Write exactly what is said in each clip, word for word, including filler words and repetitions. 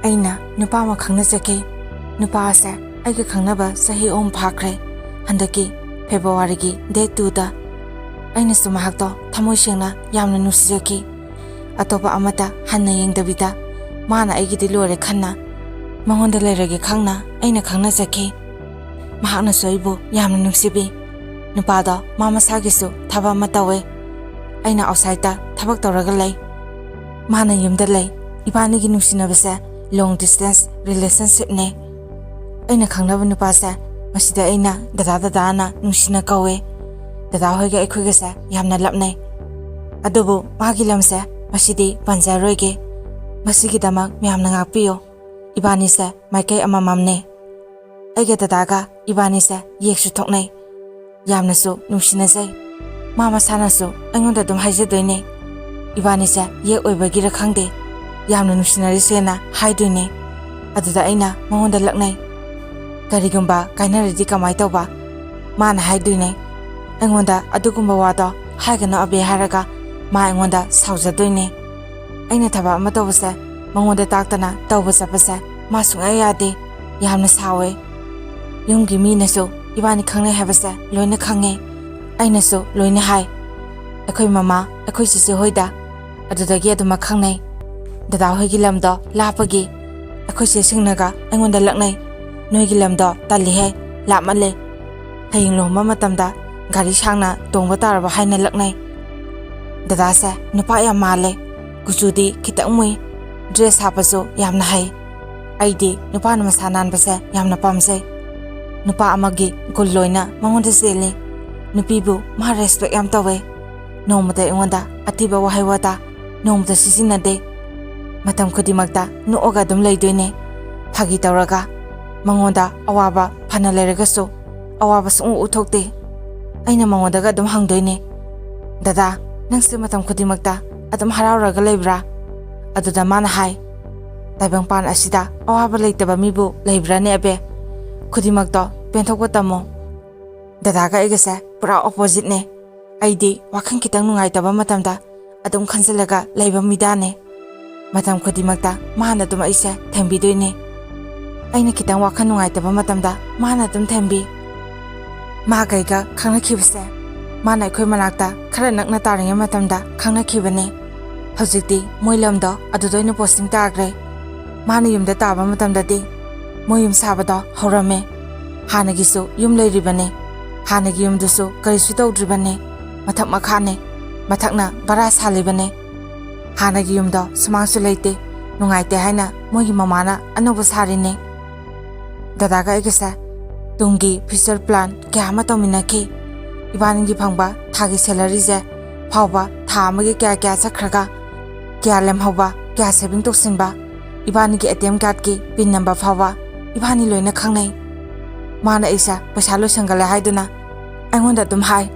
ꯑꯩꯅ ꯅꯨꯄꯥ ꯑꯃ ꯈꯪꯅꯖꯈꯤ꯫ ꯅꯨꯄꯥ ꯑꯁꯦ ꯑꯩꯒ ꯈꯪꯅꯕ ꯆꯍꯤ ꯑꯍꯨꯝ ꯐꯥꯈ꯭ꯔꯦ꯫ ꯍꯟꯗꯛꯀꯤ ꯐꯦꯕ꯭ꯔꯨꯋꯥꯔꯤꯒꯤ ꯗꯦꯠ ꯇꯨꯗ꯫ ꯑꯩꯅꯁꯨ ꯃꯍꯥꯛꯇꯣ ꯊꯃꯣꯏ ꯁꯦꯡꯅ ꯌꯥꯝꯅ ꯅꯨꯡꯁꯤꯖꯈꯤ꯫ ꯑꯇꯣꯞꯄ ꯑꯃꯠꯇ ꯍꯟꯅ ꯌꯦꯡꯗꯕꯤꯗ ꯃꯥꯅ ꯑꯩꯒꯤꯗꯤ ꯂꯣꯏꯔꯦ ꯈꯟꯅ ꯃꯉꯣꯟꯗ ꯂꯩꯔꯒꯦ ꯈꯪꯅ ꯑꯩꯅ ꯈꯪꯅꯖꯈꯤ꯫ ꯃꯍꯥꯛꯅꯁꯨ ꯑꯩꯕꯨ ꯌꯥꯝꯅ ꯅꯨꯡꯁꯤꯕꯤ꯫ ꯅꯨꯄꯥꯗꯣ ꯃꯥ ꯃꯁꯥꯒꯤꯁꯨ ꯊꯕꯛ ꯑꯃ ꯇꯧꯋꯦ꯫ ꯑꯩꯅ ꯑꯥꯎꯠꯁꯥꯏꯠꯇ ꯊꯕꯛ ꯇꯧꯔꯒ ꯂꯩ꯫ ꯃꯥꯅ ꯌꯨꯝꯗ ꯂꯩ꯫ ꯏꯕꯥꯅꯤꯒꯤ ꯅꯨꯡꯁꯤꯅꯕꯁꯦ ꯂꯣꯡ ꯗꯤꯁꯇꯦꯟꯁ ꯔꯤꯂꯦꯁꯟꯁꯤꯞꯅꯦ꯫ ꯑꯩꯅ ꯈꯪꯅꯕ ꯅꯨꯄꯥꯁꯦ ꯃꯁꯤꯗ ꯑꯩꯅ ꯗꯗꯥ ꯗꯗꯥꯅ ꯅꯨꯡꯁꯤꯅ ꯀꯧꯋꯦ꯫ ꯗꯗꯥ ꯍꯣꯏꯒ ꯑꯩꯈꯣꯏꯒꯁꯦ ꯌꯥꯝꯅ ꯂꯞꯅꯩ꯫ ꯑꯗꯨꯕꯨ ꯃꯥꯒꯤ ꯂꯝꯁꯦ ꯃꯁꯤꯗꯤ ꯄꯟꯖꯔꯣꯏꯒꯦ꯫ ꯃꯁꯤꯒꯤꯗꯃꯛ ꯃꯌꯥꯝꯅ ꯉꯥꯛꯄꯤꯌꯨ꯫ ꯏꯕꯥꯅꯤꯁꯦ ꯃꯥꯏꯀꯩ ꯑꯃꯃꯝꯅꯦ꯫ ꯑꯩꯒ ꯗꯗꯥꯒ ꯏꯕꯥꯅꯤꯁꯦ ꯌꯦꯛꯁꯨ ꯊꯣꯛꯅꯩ꯫ ꯌꯥꯝꯅꯁꯨ ꯅꯨꯡꯁꯤꯅꯖꯩ꯫ ꯃꯥ ꯃꯁꯥꯅꯁꯨ ꯑꯩꯉꯣꯟꯗ ꯑꯗꯨꯝ ꯍꯥꯏꯖꯗꯣꯏꯅꯦ꯫ ꯏꯕꯥꯅꯤꯁꯦ ꯌꯦꯛ ꯑꯣꯏꯕꯒꯤꯔ ꯈꯪꯗꯦ, ꯌꯥꯝꯅ ꯅꯨꯡꯁꯤꯅꯔꯤꯁꯦꯅ ꯍꯥꯏꯗꯣꯏꯅꯦ꯫ ꯑꯗꯨꯗ ꯑꯩꯅ ꯃꯉꯣꯟꯗ ꯂꯛꯅꯩ꯫ "ꯀꯔꯤꯒꯨꯝꯕ ꯀꯥꯏꯅꯔꯗꯤ ꯀꯃꯥꯏ ꯇꯧꯕ?" ꯃꯥꯅ ꯍꯥꯏꯗꯣꯏꯅꯦ꯫ ꯑꯩꯉꯣꯟꯗ ꯑꯗꯨꯒꯨꯝꯕ ꯋꯥꯗꯣ ꯍꯥꯏꯒꯅꯨ ꯑꯕꯦ ꯍꯥꯏꯔꯒ ꯃꯥ ꯑꯩꯉꯣꯟꯗ ꯁꯥꯎꯖꯗꯣꯏꯅꯦ꯫ ꯑꯩꯅ ꯊꯕꯛ ꯑꯃ ꯇꯧꯕꯁꯦ ꯃꯉꯣꯟꯗ ꯇꯥꯛꯇꯅ ꯇꯧꯕ ꯆꯠꯄꯁꯦ ꯃꯥ ꯁꯨꯡꯌꯥ ꯌꯥꯗꯦ꯫ ꯌꯥꯝꯅ ꯁꯥꯎꯋꯦ꯫ ꯌꯨꯝꯒꯤ ꯃꯤꯅꯁꯨ ꯏꯕꯥꯅꯤ ꯈꯪꯅꯩ ꯍꯥꯏꯕꯁꯦ ꯂꯣꯏꯅ ꯈꯪꯉꯦ꯫ ꯑꯩꯅꯁꯨ ꯂꯣꯏꯅ ꯍꯥꯏ꯫ ꯑꯩꯈꯣꯏ ꯃꯃꯥ, ꯑꯩꯈꯣꯏ ꯆꯦꯆꯦ ꯍꯣꯏꯗ꯫ ꯑꯗꯨꯗꯒꯤ ꯑꯗꯨꯃꯛ ꯈꯪꯅꯩ꯫ ꯗꯗꯥ ꯍꯣꯏꯒꯤ ꯂꯝꯗꯣ ꯂꯥꯞꯄꯒꯤ ꯑꯩꯈꯣꯏ ꯆꯦꯁꯤꯡꯅꯒ ꯑꯩꯉꯣꯟꯗ ꯂꯛꯅꯩ, "ꯅꯣꯏꯒꯤ ꯂꯝꯗꯣ ꯇꯜꯂꯤꯍꯦ, ꯂꯥꯞꯃꯜꯂꯦ꯫ ꯍꯌꯦꯡ ꯂꯨꯍꯣꯡꯕ ꯃꯇꯝꯗ ꯒꯥꯔꯤ ꯁꯥꯡꯅ ꯇꯣꯡꯕ ꯇꯥꯔꯕ" ꯍꯥꯏꯅ ꯂꯛꯅꯩ꯫ ꯗꯗꯥꯁꯦ ꯅꯨꯄꯥ ꯌꯥꯝ ꯃꯥꯜꯂꯦ꯫ ꯀꯨꯆꯨꯗꯤ ꯈꯤꯇꯪ ꯃꯨꯏ꯫ ꯗ꯭ꯔꯦꯁ ꯍꯥꯞꯄꯁꯨ ꯌꯥꯝꯅ ꯍꯩ꯫ ꯑꯩꯗꯤ ꯅꯨꯄꯥꯅ ꯃꯁꯥ ꯅꯥꯟꯕꯁꯦ ꯌꯥꯝꯅ ꯄꯥꯝꯖꯩ꯫ ꯅꯨꯄꯥ ꯑꯃꯒꯤ ꯒꯨꯟ ꯂꯣꯏꯅ ꯃꯉꯣꯟꯗ ꯆꯦꯜꯂꯤ꯫ ꯅꯨꯄꯤꯕꯨ ꯃꯥ ꯔꯦꯁꯄꯦꯛ ꯌꯥꯝ ꯇꯧꯋꯦ꯫ ꯅꯣꯡꯃꯇ ꯑꯩꯉꯣꯟꯗ ꯑꯊꯤꯕ ꯋꯥꯍꯩ ꯋꯥꯇꯥ ꯅꯣꯡꯃꯇ ꯁꯤꯖꯤꯟꯅꯗꯦ꯫ ꯃꯇꯝ ꯈꯨꯗꯤꯡꯃꯛꯇ ꯅꯣꯛꯑꯒ ꯑꯗꯨꯝ ꯂꯩꯗꯣꯏꯅꯦ꯫ ꯐꯥꯒꯤ ꯇꯧꯔꯒ ꯃꯉꯣꯟꯗ ꯑꯋꯥꯕ ꯐꯅ ꯂꯩꯔꯒꯁꯨ ꯑꯋꯥꯕ ꯁꯨꯡꯎ ꯎꯊꯣꯛꯇꯦ꯫ ꯑꯩꯅ ꯃꯉꯣꯟꯗꯒ ꯑꯗꯨꯝ ꯍꯪꯗꯣꯏꯅꯦ, "ꯗꯗꯥ, ꯅꯪꯁꯦ ꯃꯇꯝ ꯈꯨꯗꯤꯡꯃꯛꯇ ꯑꯗꯨꯝ ꯍꯔꯥꯎꯔꯒ ꯂꯩꯕ꯭ꯔꯥ?" ꯑꯗꯨꯗ ꯃꯥꯅ ꯍꯥꯏ, "ꯇꯥꯏꯕꯪꯄꯥꯟ ꯑꯁꯤꯗ ꯑꯋꯥꯕ ꯂꯩꯇꯕ ꯃꯤꯕꯨ ꯂꯩꯕ꯭ꯔꯥꯅꯦ ꯑꯕꯦ? ꯈꯨꯗꯤꯡꯃꯛꯇꯣ ꯄꯦꯟꯊꯣꯛꯄ ꯇꯝꯃꯣ꯫" ꯗꯗꯥꯒ ꯑꯩꯒꯁꯦ ꯄꯨꯔꯥ ꯑꯣꯄꯣꯖꯤꯠꯅꯦ꯫ ꯑꯩꯗꯤ ꯋꯥꯈꯜ ꯈꯤꯇꯪ ꯅꯨꯡꯉꯥꯏꯇꯕ ꯃꯇꯝꯗ ꯑꯗꯨꯝ ꯈꯟꯖꯤꯜꯂꯒ ꯂꯩꯕ ꯃꯤꯗꯥꯅꯦ꯫ ꯃꯇꯝ ꯈꯨꯗꯤꯡꯃꯛꯇ ꯃꯥꯅ ꯑꯗꯨꯝ ꯑꯩꯁꯦ ꯊꯦꯝꯕꯤꯗꯣꯏꯅꯦ꯫ ꯑꯩꯅ ꯈꯤꯇꯪ ꯋꯥꯈꯜ ꯅꯨꯡꯉꯥꯏꯇꯕ ꯃꯇꯝꯗ ꯃꯥꯅ ꯑꯗꯨꯝ ꯊꯦꯝꯕꯤ꯫ ꯃꯥꯒ ꯑꯩꯒ ꯈꯪꯅꯈꯤꯕꯁꯦ ꯃꯥꯅ ꯑꯩꯈꯣꯏ ꯃꯅꯥꯛꯇ ꯈꯔ ꯅꯛꯅ ꯇꯥꯔꯤꯉꯩ ꯃꯇꯝꯗ ꯈꯪꯅꯈꯤꯕꯅꯦ꯫ ꯍꯧꯖꯤꯛꯇꯤ ꯃꯣꯏ ꯂꯝꯗꯣ ꯑꯗꯨꯗ ꯑꯣꯏꯅ ꯄꯣꯁꯇꯤꯡ ꯇꯥꯈ꯭ꯔꯦ꯫ ꯃꯥꯅ ꯌꯨꯝꯗ ꯇꯥꯕ ꯃꯇꯝꯗꯗꯤ ꯃꯣꯏ ꯌꯨꯝ ꯁꯥꯕꯗꯣ ꯍꯧꯔꯝꯃꯦ꯫ ꯍꯥꯟꯅꯒꯤꯁꯨ ꯌꯨꯝ ꯂꯩꯔꯤꯕꯅꯦ꯫ ꯍꯥꯟꯅꯒꯤ ꯌꯨꯝꯗꯨꯁꯨ ꯀꯔꯤꯁꯨ ꯇꯧꯗ꯭ꯔꯤꯕꯅꯦ꯫ ꯃꯊꯛ ꯃꯈꯥꯅꯦ꯫ ꯃꯊꯛꯅ ꯚꯔꯥ ꯁꯥꯜꯂꯤꯕꯅꯦ꯫ ꯍꯥꯟꯅꯒꯤ ꯌꯨꯝꯗꯣ ꯁꯨꯃꯥꯡꯁꯨ ꯂꯩꯇꯦ꯫ ꯅꯨꯡꯉꯥꯏꯇꯦ ꯍꯥꯏꯅ ꯃꯣꯏꯒꯤ ꯃꯃꯥꯅ ꯑꯅꯧꯕ ꯁꯥꯔꯤꯅꯦ꯫ ꯗꯗꯥꯒ ꯑꯩꯒꯁꯦ ꯇꯨꯡꯒꯤ future plan ꯀꯌꯥ ꯑꯃ ꯇꯧꯃꯤꯟꯅꯈꯤ꯫ ꯏꯕꯥꯅꯤꯒꯤ ꯐꯪꯕ ꯊꯥꯒꯤ salaryꯁꯦ ꯐꯥꯎꯕ ꯊꯥ ꯑꯃꯒꯤ ꯀꯌꯥ ꯀꯌꯥ ꯆꯠꯈ꯭ꯔꯒ ꯀꯌꯥ ꯂꯦꯝꯍꯧꯕ, ꯀꯌꯥ saving ꯇꯧꯁꯤꯟꯕ, ꯏꯕꯥꯅꯤꯒꯤ ATM cardꯀꯤ pin number ꯐꯥꯎꯕ ꯏꯕꯥꯅꯤ ꯂꯣꯏꯅ ꯈꯪꯅꯩ꯫ ꯃꯥꯅ ꯑꯩꯁꯦ ꯄꯩꯁꯥ ꯂꯣꯏꯁꯟꯒꯜꯂꯦ ꯍꯥꯏꯗꯨꯅ ꯑꯩꯉꯣꯟꯗ ꯑꯗꯨꯝ ꯍꯥꯏ,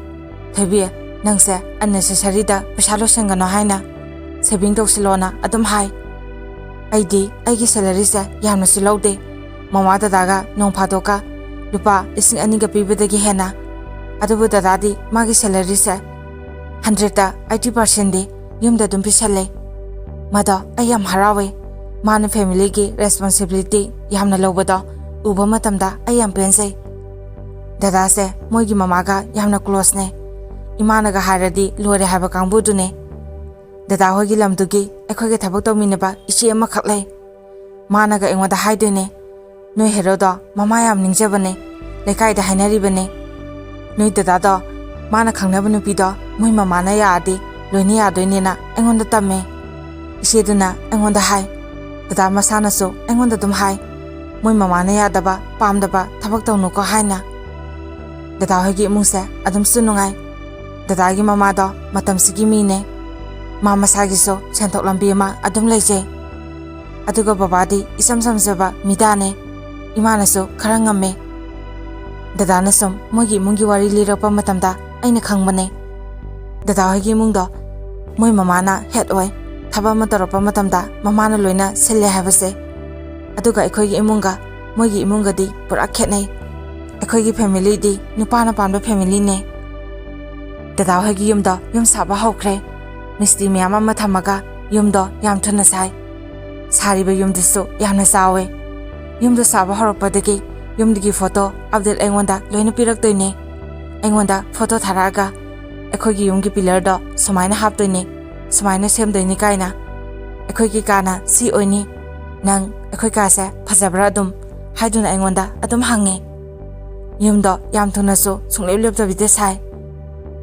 "ꯊꯣꯏꯕꯤ, ꯅꯪꯁꯦ unnecessaryꯗ ꯄꯩꯁꯥ ꯂꯣꯏꯁꯟꯒꯅꯣ" ꯍꯥꯏꯅ, "saving ꯇꯧꯁꯤꯜꯂꯣꯅ" ꯑꯗꯨꯝ ꯍꯥꯏ꯫ ꯑꯩꯗꯤ ꯑꯩꯒꯤ salaryꯁꯦ ꯌꯥꯝꯅꯁꯨ ꯂꯧꯗꯦ꯫ ꯃꯃꯥ ꯗꯗꯥꯒ ꯅꯣꯡ ꯐꯥꯗꯣꯛꯀ ꯂꯨꯄꯥ ꯂꯤꯁꯤꯡ ꯑꯅꯤꯒ ꯄꯤꯕꯗꯒꯤ ꯍꯦꯟꯅ꯫ ꯑꯗꯨꯕꯨ ꯗꯗꯥꯗꯤ ꯃꯥꯒꯤ salaryꯁꯦ hundredꯇ eighty percentꯗꯤ ꯌꯨꯝꯗ ꯑꯗꯨꯝ ꯄꯤꯁꯜꯂꯦ꯫ ꯃꯗꯣ ꯑꯩ ꯌꯥꯝ ꯍꯔꯥꯎꯋꯦ꯫ ꯃꯥꯅ familyꯒꯤ responsibility ꯌꯥꯝꯅ ꯂꯧꯕꯗꯣ ꯎꯕ ꯃꯇꯝꯗ ꯑꯩ ꯌꯥꯝ ꯄꯦꯟꯖꯩ꯫ ꯗꯗꯥꯁꯦ ꯃꯣꯏꯒꯤ ꯃꯃꯥꯒ ꯌꯥꯝꯅ closeꯅꯦ꯫ ꯏꯃꯥꯅꯒ ꯍꯥꯏꯔꯗꯤ ꯂꯣꯏꯔꯦ ꯍꯥꯏꯕ ꯀꯥꯡꯕꯨꯗꯨꯅꯦ꯫ ꯗꯗꯥ ꯍꯣꯏꯒꯤ ꯂꯝꯗꯨꯒꯤ ꯑꯩꯈꯣꯏꯒ ꯊꯕꯛ ꯇꯧꯃꯤꯟꯅꯕ ꯏꯆꯦ ꯑꯃꯈꯛ ꯂꯩ꯫ ꯃꯥꯅꯒ ꯑꯩꯉꯣꯟꯗ ꯍꯥꯏꯗꯣꯏꯅꯦ, "ꯅꯣꯏ ꯍꯦꯔꯣꯗꯣ ꯃꯃꯥ ꯌꯥꯝ ꯅꯤꯡꯖꯕꯅꯦ, ꯂꯩꯀꯥꯏꯗ ꯍꯥꯏꯅꯔꯤꯕꯅꯦ꯫ ꯅꯣꯏ ꯗꯗꯥꯗꯣ ꯃꯥꯅ ꯈꯪꯅꯕ ꯅꯨꯄꯤꯗꯣ ꯃꯣꯏ ꯃꯃꯥꯅ ꯌꯥꯔꯗꯤ ꯂꯣꯏꯅ ꯌꯥꯗꯣꯏꯅꯦꯅ" ꯑꯩꯉꯣꯟꯗ ꯇꯝꯃꯦ꯫ ꯏꯆꯦꯗꯨꯅ ꯑꯩꯉꯣꯟꯗ ꯍꯥꯏ, ꯗꯗꯥ ꯃꯁꯥꯅꯁꯨ ꯑꯩꯉꯣꯟꯗ ꯑꯗꯨꯝ ꯍꯥꯏ, "ꯃꯣꯏ ꯃꯃꯥꯅ ꯌꯥꯗꯕ, ꯄꯥꯝꯗꯕ ꯊꯕꯛ ꯇꯧꯅꯨꯀꯣ" ꯍꯥꯏꯅ꯫ ꯗꯗꯥ ꯍꯣꯏꯒꯤ ꯏꯃꯨꯡꯁꯦ ꯑꯗꯨꯝꯁꯨ ꯅꯨꯡꯉꯥꯏ꯫ ꯗꯗꯥꯒꯤ ꯃꯃꯥꯗꯣ ꯃꯇꯝꯁꯤꯒꯤ ꯃꯤꯅꯦ꯫ ꯃꯥ ꯃꯁꯥꯒꯤꯁꯨ ꯁꯦꯟꯊꯣꯛ ꯂꯝꯕꯤ ꯑꯃ ꯑꯗꯨꯝ ꯂꯩꯖꯩ꯫ ꯑꯗꯨꯒ ꯕꯕꯥꯗꯤ ꯏꯆꯝ ꯆꯝꯖꯕ ꯃꯤꯗꯥꯅꯦ꯫ ꯏꯃꯥꯅꯁꯨ ꯈꯔ ꯉꯝꯃꯦ꯫ ꯗꯗꯥꯅ ꯁꯨꯝ ꯃꯣꯏꯒꯤ ꯏꯃꯨꯡꯒꯤ ꯋꯥꯔꯤ ꯂꯤꯔꯛꯄ ꯃꯇꯝꯗ ꯑꯩꯅ ꯈꯪꯕꯅꯦ꯫ ꯗꯗꯥ ꯍꯣꯏꯒꯤ ꯏꯃꯨꯡꯗꯣ ꯃꯣꯏ ꯃꯃꯥꯅ head ꯑꯣꯏ꯫ ꯊꯕꯛ ꯑꯃ ꯇꯧꯔꯛꯄ ꯃꯇꯝꯗ ꯃꯃꯥꯅ ꯂꯣꯏꯅ ꯁꯤꯜꯂꯦ ꯍꯥꯏꯕꯁꯦ꯫ ꯑꯗꯨꯒ ꯑꯩꯈꯣꯏꯒꯤ ꯏꯃꯨꯡꯒ ꯃꯣꯏꯒꯤ ꯏꯃꯨꯡꯒꯗꯤ ꯄꯨꯔꯥ ꯈꯦꯠꯅꯩ꯫ ꯑꯩꯈꯣꯏꯒꯤ familyꯗꯤ ꯅꯨꯄꯥꯅ ꯄꯥꯟꯕ familyꯅꯦ꯫ ꯗꯗꯥ ꯍꯣꯏꯒꯤ ꯌꯨꯝꯗꯣ ꯌꯨꯝ ꯁꯥꯕ ꯍꯧꯈ꯭ꯔꯦ꯫ ꯃꯤꯁꯇ꯭ꯔꯤ ꯃꯌꯥꯝ ꯑꯃ ꯊꯝꯃꯒ ꯌꯨꯝꯗꯣ ꯌꯥꯝ ꯊꯨꯅ ꯁꯥꯏ꯫ ꯁꯥꯔꯤꯕ ꯌꯨꯝꯗꯨꯁꯨ ꯌꯥꯝꯅ ꯆꯥꯎꯋꯦ꯫ ꯌꯨꯝꯗꯣ ꯁꯥꯕ ꯍꯧꯔꯛꯄꯗꯒꯤ ꯌꯨꯝꯗꯨꯒꯤ ꯐꯣꯇꯣ ꯑꯞꯗꯦꯠ ꯑꯩꯉꯣꯟꯗ ꯂꯣꯏꯅ ꯄꯤꯔꯛꯇꯣꯏꯅꯦ꯫ ꯑꯩꯉꯣꯟꯗ ꯐꯣꯇꯣ ꯊꯥꯔꯛꯑꯒ ꯑꯩꯈꯣꯏꯒꯤ ꯌꯨꯝꯒꯤ ꯄꯤꯂꯔꯗꯣ ꯁꯨꯃꯥꯏꯅ ꯍꯥꯞꯇꯣꯏꯅꯤ, ꯁꯨꯃꯥꯏꯅ ꯁꯦꯝꯗꯣꯏꯅꯤ ꯀꯥꯏꯅ, ꯑꯩꯈꯣꯏꯒꯤ ꯀꯥꯅ ꯁꯤ ꯑꯣꯏꯅꯤ, ꯅꯪ ꯑꯩꯈꯣꯏ ꯀꯥꯁꯦ ꯐꯖꯕ꯭ꯔꯥ ꯑꯗꯨꯝ ꯍꯥꯏꯗꯨꯅ ꯑꯩꯉꯣꯟꯗ ꯑꯗꯨꯝ ꯍꯪꯉꯦ꯫ ꯌꯨꯝꯗꯣ ꯌꯥꯝ ꯊꯨꯅꯁꯨ ꯁꯨꯡꯂꯦꯞ ꯂꯦꯞꯇꯕꯤꯗ ꯁꯥꯏ꯫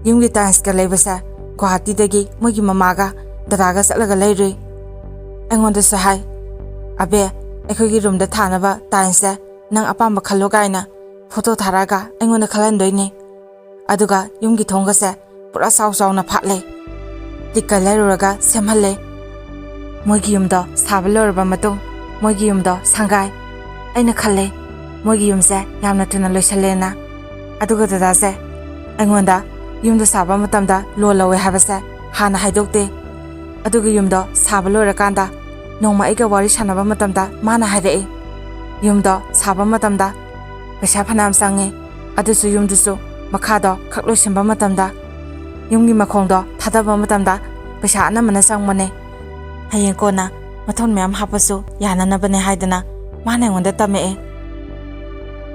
ꯌꯨꯝꯒꯤ ꯇꯥꯏꯜꯁꯀ ꯂꯩꯕꯁꯦ ꯒꯨꯋꯥꯍꯥꯇꯤꯗꯒꯤ ꯃꯣꯏꯒꯤ ꯃꯃꯥꯒ ꯗꯗꯥꯒ ꯆꯠꯂꯒ ꯂꯩꯔꯨꯏ꯫ ꯑꯩꯉꯣꯟꯗꯁꯨ ꯍꯥꯏ, "ꯑꯕꯦ, ꯑꯩꯈꯣꯏꯒꯤ ꯔꯨꯝꯗ ꯊꯥꯅꯕ ꯇꯥꯏꯜꯁꯦ ꯅꯪ ꯑꯄꯥꯝꯕ ꯈꯜꯂꯣ" ꯀꯥꯏꯅ ꯐꯣꯇꯣ ꯊꯥꯔꯛꯑꯒ ꯑꯩꯉꯣꯟꯗ ꯈꯜꯍꯟꯗꯣꯏꯅꯦ꯫ ꯑꯗꯨꯒ ꯌꯨꯝꯒꯤ ꯊꯣꯡꯒꯁꯦ ꯄꯨꯔꯥ ꯆꯥꯎ ꯆꯥꯎꯅ ꯐꯥꯠꯂꯦ꯫ ꯇꯤꯛꯀ ꯂꯩꯔꯨꯔꯒ ꯁꯦꯝꯍꯜꯂꯦ꯫ ꯃꯣꯏꯒꯤ ꯌꯨꯝꯗꯣ ꯁꯥꯕ ꯂꯣꯏꯔꯕ ꯃꯇꯨꯡ ꯃꯣꯏꯒꯤ ꯌꯨꯝꯗꯣ ꯁꯪꯒꯥꯏ꯫ ꯑꯩꯅ ꯈꯜꯂꯦ, ꯃꯣꯏꯒꯤ ꯌꯨꯝꯁꯦ ꯌꯥꯝꯅ ꯊꯨꯅ ꯂꯣꯏꯁꯜꯂꯦꯅ꯫ ꯑꯗꯨꯒ ꯗꯗꯥꯁꯦ ꯑꯩꯉꯣꯟꯗ ꯌꯨꯝꯗꯣ ꯁꯥꯕ ꯃꯇꯝꯗ ꯂꯣꯟ ꯂꯧꯋꯦ ꯍꯥꯏꯕꯁꯦ ꯍꯥꯟꯅ ꯍꯥꯏꯗꯣꯛꯇꯦ꯫ ꯑꯗꯨꯒ ꯌꯨꯝꯗꯣ ꯁꯥꯕ ꯂꯣꯏꯔꯀꯥꯟꯗ ꯅꯣꯡꯃ ꯑꯩꯒ ꯋꯥꯔꯤ ꯁꯥꯟꯅꯕ ꯃꯇꯝꯗ ꯃꯥꯅ ꯍꯥꯏꯔꯛꯏ, ꯌꯨꯝꯗꯣ ꯁꯥꯕ ꯃꯇꯝꯗ ꯄꯩꯁꯥ ꯐꯅꯌꯥꯝ ꯆꯪꯉꯦ, ꯑꯗꯨꯁꯨ ꯌꯨꯝꯗꯨꯁꯨ ꯃꯈꯥꯗꯣ ꯈꯛ ꯂꯣꯏꯁꯤꯟꯕ ꯃꯇꯝꯗ, ꯌꯨꯝꯒꯤ ꯃꯈꯣꯡꯗꯣ ꯊꯥꯗꯕ ꯃꯇꯝꯗ ꯄꯩꯁꯥ ꯑꯅꯝꯕꯅ ꯆꯪꯕꯅꯦ꯫ ꯍꯌꯦꯡ ꯀꯣꯟꯅ ꯃꯊꯣꯟ ꯃꯌꯥꯝ ꯍꯥꯞꯄꯁꯨ ꯌꯥꯅꯅꯕꯅꯦ ꯍꯥꯏꯗꯅ ꯃꯥꯅ ꯑꯩꯉꯣꯟꯗ ꯇꯝꯃꯛꯑꯦ꯫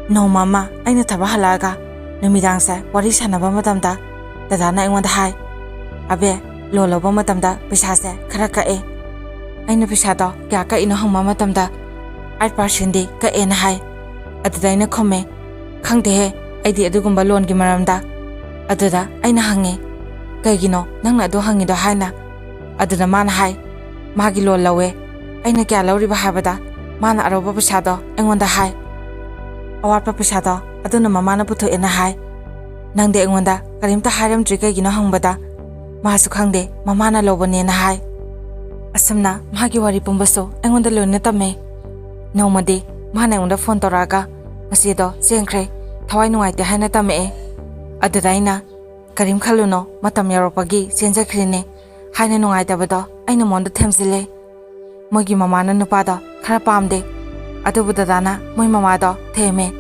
ꯅꯣꯡꯃ ꯑꯃ ꯑꯩꯅ ꯊꯕꯛ ꯍꯜꯂꯛꯑꯒ ꯅꯨꯃꯤꯗꯥꯡꯁꯦ ꯋꯥꯔꯤ ꯁꯥꯟꯅꯕ ꯃꯇꯝꯗ ꯗꯗꯥꯅ ꯑꯩꯉꯣꯟꯗ ꯍꯥꯏ, "ꯑꯕꯦ, ꯂꯣꯟ ꯂꯧꯕ ꯃꯇꯝꯗ ꯄꯩꯁꯥꯁꯦ ꯈꯔ ꯀꯛꯑꯦ꯫" ꯑꯩꯅ ꯄꯩꯁꯥꯗꯣ ꯀꯌꯥ ꯀꯛꯏꯅꯣ ꯍꯪꯕ ꯃꯇꯝꯗ, "ꯑꯥꯏꯠ ꯄꯥꯔꯁꯦꯟꯗꯤ ꯀꯛꯑꯦꯅ" ꯍꯥꯏ꯫ ꯑꯗꯨꯗ ꯑꯩꯅ ꯈꯨꯝꯃꯦ, "ꯈꯪꯗꯦꯍꯦ, ꯑꯩꯗꯤ ꯑꯗꯨꯒꯨꯝꯕ ꯂꯣꯟꯒꯤ ꯃꯔꯝꯗ꯫" ꯑꯗꯨꯗ ꯑꯩꯅ ꯍꯪꯉꯦ, "ꯀꯩꯒꯤꯅꯣ ꯅꯪꯅ ꯑꯗꯨ ꯍꯪꯉꯤꯗꯣ?" ꯍꯥꯏꯅ꯫ ꯑꯗꯨꯗ ꯃꯥꯅ ꯍꯥꯏ, ꯃꯥꯒꯤ ꯂꯣꯟ ꯂꯧꯋꯦ꯫ ꯑꯩꯅ ꯀꯌꯥ ꯂꯧꯔꯤꯕ ꯍꯥꯏꯕꯗ ꯃꯥꯅ ꯑꯔꯧꯕ ꯄꯩꯁꯥꯗꯣ ꯑꯩꯉꯣꯟꯗ ꯍꯥꯏ꯫ ꯑꯋꯥꯠꯄ ꯄꯩꯁꯥꯗꯣ ꯑꯗꯨꯅ ꯃꯃꯥꯅ ꯄꯨꯊꯣꯛꯑꯦꯅ ꯍꯥꯏ꯫ "ꯅꯪꯗꯤ ꯑꯩꯉꯣꯟꯗ ꯀꯔꯤꯝꯇ ꯍꯥꯏꯔꯝꯗ꯭ꯔꯤ ꯀꯩꯒꯤꯅꯣ?" ꯍꯪꯕꯗ ꯃꯥꯁꯨ ꯈꯪꯗꯦ, ꯃꯃꯥꯅ ꯂꯧꯕꯅꯦꯅ ꯍꯥꯏ꯫ ꯑꯁꯨꯝꯅ ꯃꯥꯒꯤ ꯋꯥꯔꯤ ꯄꯨꯝꯕꯁꯨ ꯑꯩꯉꯣꯟꯗ ꯂꯣꯏꯅ ꯇꯝꯃꯦ꯫ ꯅꯣꯡꯃꯗꯤ ꯃꯥꯅ ꯑꯩꯉꯣꯟꯗ ꯐꯣꯟ ꯇꯧꯔꯛꯑꯒ ꯃꯆꯦꯗꯣ ꯆꯦꯟꯈ꯭ꯔꯦ, ꯊꯋꯥꯏ ꯅꯨꯡꯉꯥꯏꯇꯦ ꯍꯥꯏꯅ ꯇꯝꯃꯛꯑꯦ꯫ ꯑꯗꯨꯗ ꯑꯩꯅ, "ꯀꯔꯤꯝ ꯈꯜꯂꯨꯅꯣ, ꯃꯇꯝ ꯌꯧꯔꯛꯄꯒꯤ ꯆꯦꯟꯖꯈ꯭ꯔꯤꯅꯦ" ꯍꯥꯏꯅ ꯅꯨꯡꯉꯥꯏꯇꯕꯗꯣ ꯑꯩꯅ ꯃꯉꯣꯟꯗ ꯊꯦꯝꯖꯤꯜꯂꯦ꯫ ꯃꯣꯏꯒꯤ ꯃꯃꯥꯅ ꯅꯨꯄꯥꯗꯣ ꯈꯔ ꯄꯥꯝꯗꯦ, ꯑꯗꯨꯕꯨ ꯗꯗꯥꯅ ꯃꯣꯏ ꯃꯃꯥꯗꯣ ꯊꯦꯝꯃꯦ꯫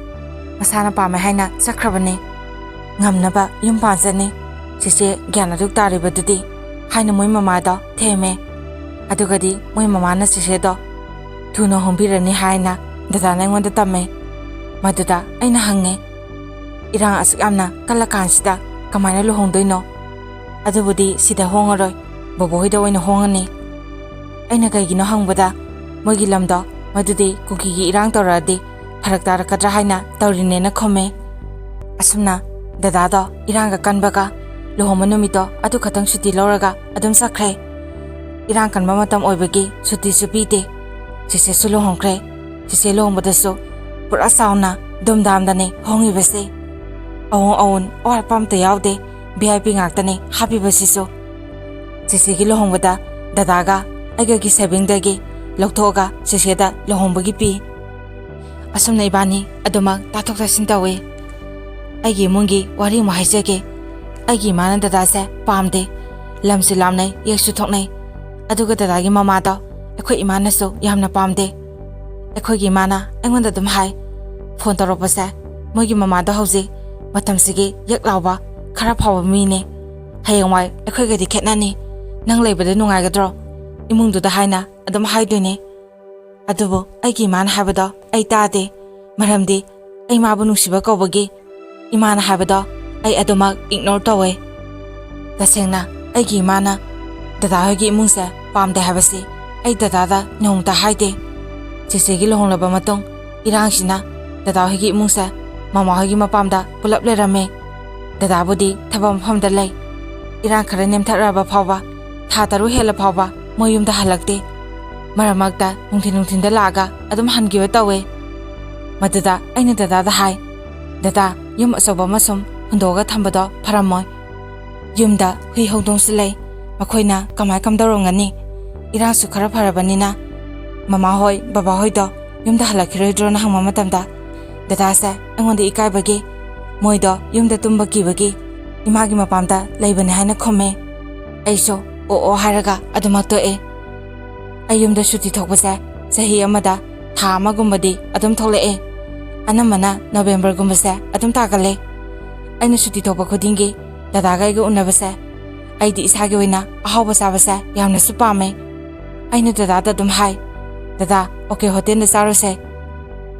"ꯃꯁꯥꯅ ꯄꯥꯝꯃꯦ ꯍꯥꯏꯅ ꯆꯠꯈ꯭ꯔꯕꯅꯤ, ꯉꯝꯅꯕ ꯌꯨꯝ ꯄꯥꯟꯖꯅꯤ, ꯆꯦꯆꯦ ꯒ꯭ꯌꯥꯟ ꯑꯗꯨꯛ ꯇꯥꯔꯤꯕꯗꯨꯗꯤ" ꯍꯥꯏꯅ ꯃꯣꯏ ꯃꯃꯥꯗꯣ ꯊꯦꯝꯃꯦ꯫ ꯑꯗꯨꯒꯗꯤ ꯃꯣꯏ ꯃꯃꯥꯅ ꯆꯦꯆꯦꯗꯣ ꯊꯨꯅ ꯍꯣꯡꯕꯤꯔꯅꯤ ꯍꯥꯏꯅ ꯗꯗꯥꯅ ꯑꯩꯉꯣꯟꯗ ꯇꯝꯃꯦ꯫ ꯃꯗꯨꯗ ꯑꯩꯅ ꯍꯪꯉꯦ, "ꯏꯔꯥꯡ ꯑꯁꯨꯛ ꯌꯥꯝꯅ ꯀꯜꯂꯀꯥꯟꯁꯤꯗ ꯀꯃꯥꯏꯅ ꯂꯨꯍꯣꯡꯗꯣꯏꯅꯣ? ꯑꯗꯨꯕꯨꯗꯤ ꯁꯤꯗ ꯍꯣꯡꯉꯔꯣꯏ, ꯕꯣꯕꯣꯍꯣꯏꯗ ꯑꯣꯏꯅ ꯍꯣꯡꯉꯅꯤ꯫" ꯑꯩꯅ ꯀꯩꯒꯤꯅꯣ ꯍꯪꯕꯗ, ꯃꯣꯏꯒꯤ ꯂꯝꯗꯣ ꯃꯗꯨꯗꯤ ꯀꯨꯀꯤꯒꯤ ꯏꯔꯥꯡ ꯇꯧꯔꯛꯑꯗꯤ ꯐꯔꯛ ꯇꯥꯔꯛꯀꯗ꯭ꯔꯥ ꯍꯥꯏꯅ ꯇꯧꯔꯤꯅꯦꯅ ꯈꯨꯝꯃꯦ꯫ ꯑꯁꯨꯝꯅ ꯗꯗꯥꯗꯣ ꯏꯔꯥꯡꯒ ꯀꯟꯕꯒ ꯂꯨꯍꯣꯡꯕ ꯅꯨꯃꯤꯠꯇꯣ ꯑꯗꯨ ꯈꯛꯇꯪ ꯁꯨꯇꯤ ꯂꯧꯔꯒ ꯑꯗꯨꯝ ꯆꯠꯈ꯭ꯔꯦ꯫ ꯏꯔꯥꯡ ꯀꯟꯕ ꯃꯇꯝ ꯑꯣꯏꯕꯒꯤ ꯁꯨꯇꯤꯁꯨ ꯄꯤꯗꯦ꯫ ꯆꯦꯆꯦꯁꯨ ꯂꯨꯍꯣꯡꯈ꯭ꯔꯦ꯫ ꯆꯦꯆꯦ ꯂꯨꯍꯣꯡꯕꯗꯁꯨ ꯄꯨꯔꯥ ꯆꯥꯎꯅ ꯙꯨꯝꯙꯥꯝꯗꯅꯦ ꯍꯣꯡꯉꯤꯕꯁꯦ꯫ ꯑꯋꯨꯡ ꯑꯋꯨꯟ ꯑꯋꯥꯠꯄ ꯑꯝꯇ ꯌꯥꯎꯗꯦ꯫ ꯚꯤ ꯑꯥꯏ ꯄꯤ ꯉꯥꯛꯇꯅꯦ ꯍꯥꯞꯄꯤꯕꯁꯤꯁꯨ꯫ ꯆꯦꯆꯦꯒꯤ ꯂꯨꯍꯣꯡꯕꯗ ꯗꯗꯥꯒ ꯑꯩꯒꯒꯤ ꯁꯦꯚꯤꯡꯗꯒꯤ ꯂꯧꯊꯣꯛꯑꯒ ꯆꯦꯆꯦꯗ ꯂꯨꯍꯣꯡꯕꯒꯤ ꯄꯤ꯫ ꯑꯁꯨꯝꯅ ꯏꯕꯥꯅꯤ ꯑꯗꯨꯃꯛ ꯇꯥꯊꯣꯛ ꯇꯥꯁꯤꯟ ꯇꯧꯋꯦ꯫ ꯑꯩꯒꯤ ꯏꯃꯨꯡꯒꯤ ꯋꯥꯔꯤ ꯑꯃꯨꯛ ꯍꯥꯏꯖꯒꯦ꯫ ꯑꯩꯒꯤ ꯏꯃꯥꯅ ꯗꯗꯥꯁꯦ ꯄꯥꯝꯗꯦ꯫ ꯂꯝꯁꯨ ꯂꯥꯞꯅꯩ, ꯌꯦꯛꯁꯨ ꯊꯣꯛꯅꯩ꯫ ꯑꯗꯨꯒ ꯗꯗꯥꯒꯤ ꯃꯃꯥꯗꯣ ꯑꯩꯈꯣꯏ ꯏꯃꯥꯅꯁꯨ ꯌꯥꯝꯅ ꯄꯥꯝꯗꯦ꯫ ꯑꯩꯈꯣꯏꯒꯤ ꯏꯃꯥꯅ ꯑꯩꯉꯣꯟꯗ ꯑꯗꯨꯝ ꯍꯥꯏ, ꯐꯣꯟ ꯇꯧꯔꯛꯄꯁꯦ ꯃꯣꯏꯒꯤ ꯃꯃꯥꯗꯣ ꯍꯧꯖꯤꯛ ꯃꯇꯝꯁꯤꯒꯤ ꯌꯦꯛ ꯂꯥꯎꯕ ꯈꯔ ꯐꯥꯎꯕ ꯃꯤꯅꯦ꯫ ꯍꯌꯦꯡꯋꯥꯏ ꯑꯩꯈꯣꯏꯒꯗꯤ ꯈꯦꯠꯅꯅꯤ꯫ ꯅꯪ ꯂꯩꯕꯗ ꯅꯨꯡꯉꯥꯏꯒꯗ꯭ꯔꯣ? ꯏꯃꯨꯡꯗꯨꯗ ꯍꯥꯏꯅ ꯑꯗꯨꯝ ꯍꯥꯏꯗꯣꯏꯅꯦ꯫ ꯑꯗꯨꯕꯨ ꯑꯩꯒꯤ ꯏꯃꯥꯅ ꯍꯥꯏꯕꯗꯣ ꯑꯩ ꯇꯥꯗꯦ꯫ ꯃꯔꯝꯗꯤ ꯑꯩ ꯃꯥꯕꯨ ꯅꯨꯡꯁꯤꯕ ꯀꯧꯕꯒꯤ ꯏꯃꯥꯅ ꯍꯥꯏꯕꯗꯣ ꯑꯩ ꯑꯗꯨꯃꯛ ꯏꯒꯅꯣꯔ ꯇꯧꯋꯦ꯫ ꯇꯁꯦꯡꯅ ꯑꯩꯒꯤ ꯏꯃꯥꯅ ꯗꯗꯥ ꯍꯣꯏꯒꯤ ꯏꯃꯨꯡꯁꯦ ꯄꯥꯝꯗꯦ ꯍꯥꯏꯕꯁꯤ ꯑꯩ ꯗꯗꯥꯗ ꯅꯣꯡꯃꯇ ꯍꯥꯏꯗꯦ꯫ ꯆꯦꯆꯦꯒꯤ ꯂꯨꯍꯣꯡꯂꯕ ꯃꯇꯨꯡ ꯏꯔꯥꯡꯁꯤꯅ ꯗꯗꯥ ꯍꯣꯏꯒꯤ ꯏꯃꯨꯡꯁꯦ ꯃꯃꯥ ꯍꯣꯏꯒꯤ ꯃꯄꯥꯝꯗ ꯄꯨꯂꯞ ꯂꯩꯔꯝꯃꯦ꯫ ꯗꯗꯥꯕꯨꯗꯤ ꯊꯕꯛ ꯃꯐꯝꯗ ꯂꯩ꯫ ꯏꯔꯥꯡ ꯈꯔ ꯅꯦꯝꯊꯔꯛꯑꯕ ꯐꯥꯎꯕ, ꯊꯥ ꯇꯔꯨꯛ ꯍꯦꯜꯂ ꯐꯥꯎꯕ ꯃꯣꯏ ꯌꯨꯝꯗ ꯍꯜꯂꯛꯇꯦ꯫ ꯃꯔꯛ ꯃꯔꯛꯇ ꯅꯨꯡꯊꯤꯟ ꯅꯨꯡꯊꯤꯟꯗ ꯂꯥꯛꯑꯒ ꯑꯗꯨꯝ ꯍꯟꯈꯤꯕ ꯇꯧꯋꯦ꯫ ꯃꯗꯨꯗ ꯑꯩꯅ ꯗꯗꯥꯗ ꯍꯥꯏ, "ꯗꯗꯥ, ꯌꯨꯝ ꯑꯆꯧꯕ ꯑꯃ ꯁꯨꯝ ꯍꯨꯟꯗꯣꯛꯑꯒ ꯊꯝꯕꯗꯣ ꯐꯔꯝꯃꯣꯏ꯫ ꯌꯨꯝꯗ ꯍꯨꯏ ꯍꯧꯗꯣꯡꯁꯨ ꯂꯩ, ꯃꯈꯣꯏꯅ ꯀꯃꯥꯏ ꯀꯝꯗꯧꯔꯝꯒꯅꯤ? ꯏꯔꯥꯡꯁꯨ ꯈꯔ ꯐꯔꯕꯅꯤꯅ ꯃꯃꯥ ꯍꯣꯏ, ꯕꯕꯥ ꯍꯣꯏꯗꯣ ꯌꯨꯝꯗ ꯍꯜꯂꯛꯈꯤꯔꯣꯏꯗ꯭ꯔꯣꯅ ꯍꯪꯕ ꯃꯇꯝꯗ ꯗꯗꯥꯁꯦ ꯑꯩꯉꯣꯟꯗ ꯏꯀꯥꯏꯕꯒꯤ ꯃꯣꯏꯗꯣ ꯌꯨꯝꯗ ꯇꯨꯝꯕ ꯀꯤꯕꯒꯤ ꯏꯃꯥꯒꯤ ꯃꯄꯥꯝꯗ ꯂꯩꯕꯅꯦ" ꯍꯥꯏꯅ ꯈꯨꯝꯃꯦ꯫ ꯑꯩꯁꯨ ꯑꯣ ꯑꯣ ꯍꯥꯏꯔꯒ ꯑꯗꯨꯃꯛ ꯇꯣꯛꯑꯦ꯫ ꯑꯩ ꯌꯨꯝꯗ ꯁꯨꯇꯤ ꯊꯣꯛꯄꯁꯦ ꯆꯍꯤ ꯑꯃꯗ ꯊꯥ ꯑꯃꯒꯨꯝꯕꯗꯤ ꯑꯗꯨꯝ ꯊꯣꯛꯂꯛꯑꯦ꯫ ꯑꯅꯝꯕꯅ ꯅꯣꯕꯦꯝꯕꯔꯒꯨꯝꯕꯁꯦ ꯑꯗꯨꯝ ꯇꯥꯒꯜꯂꯦ꯫ ꯑꯩꯅ ꯁꯨꯇꯤ ꯊꯣꯛꯄ ꯈꯨꯗꯤꯡꯒꯤ ꯗꯗꯥꯒ ꯑꯩꯒ ꯎꯅꯕꯁꯦ ꯑꯩꯗꯤ ꯏꯁꯥꯒꯤ ꯑꯣꯏꯅ ꯑꯍꯥꯎꯕ ꯆꯥꯕꯁꯦ ꯌꯥꯝꯅꯁꯨ ꯄꯥꯝꯃꯦ꯫ ꯑꯩꯅ ꯗꯗꯥꯗ ꯑꯗꯨꯝ ꯍꯥꯏ, "ꯗꯗꯥ, ꯑꯣꯀꯦ ꯍꯣꯇꯦꯜꯗ ꯆꯥꯔꯨꯁꯦ,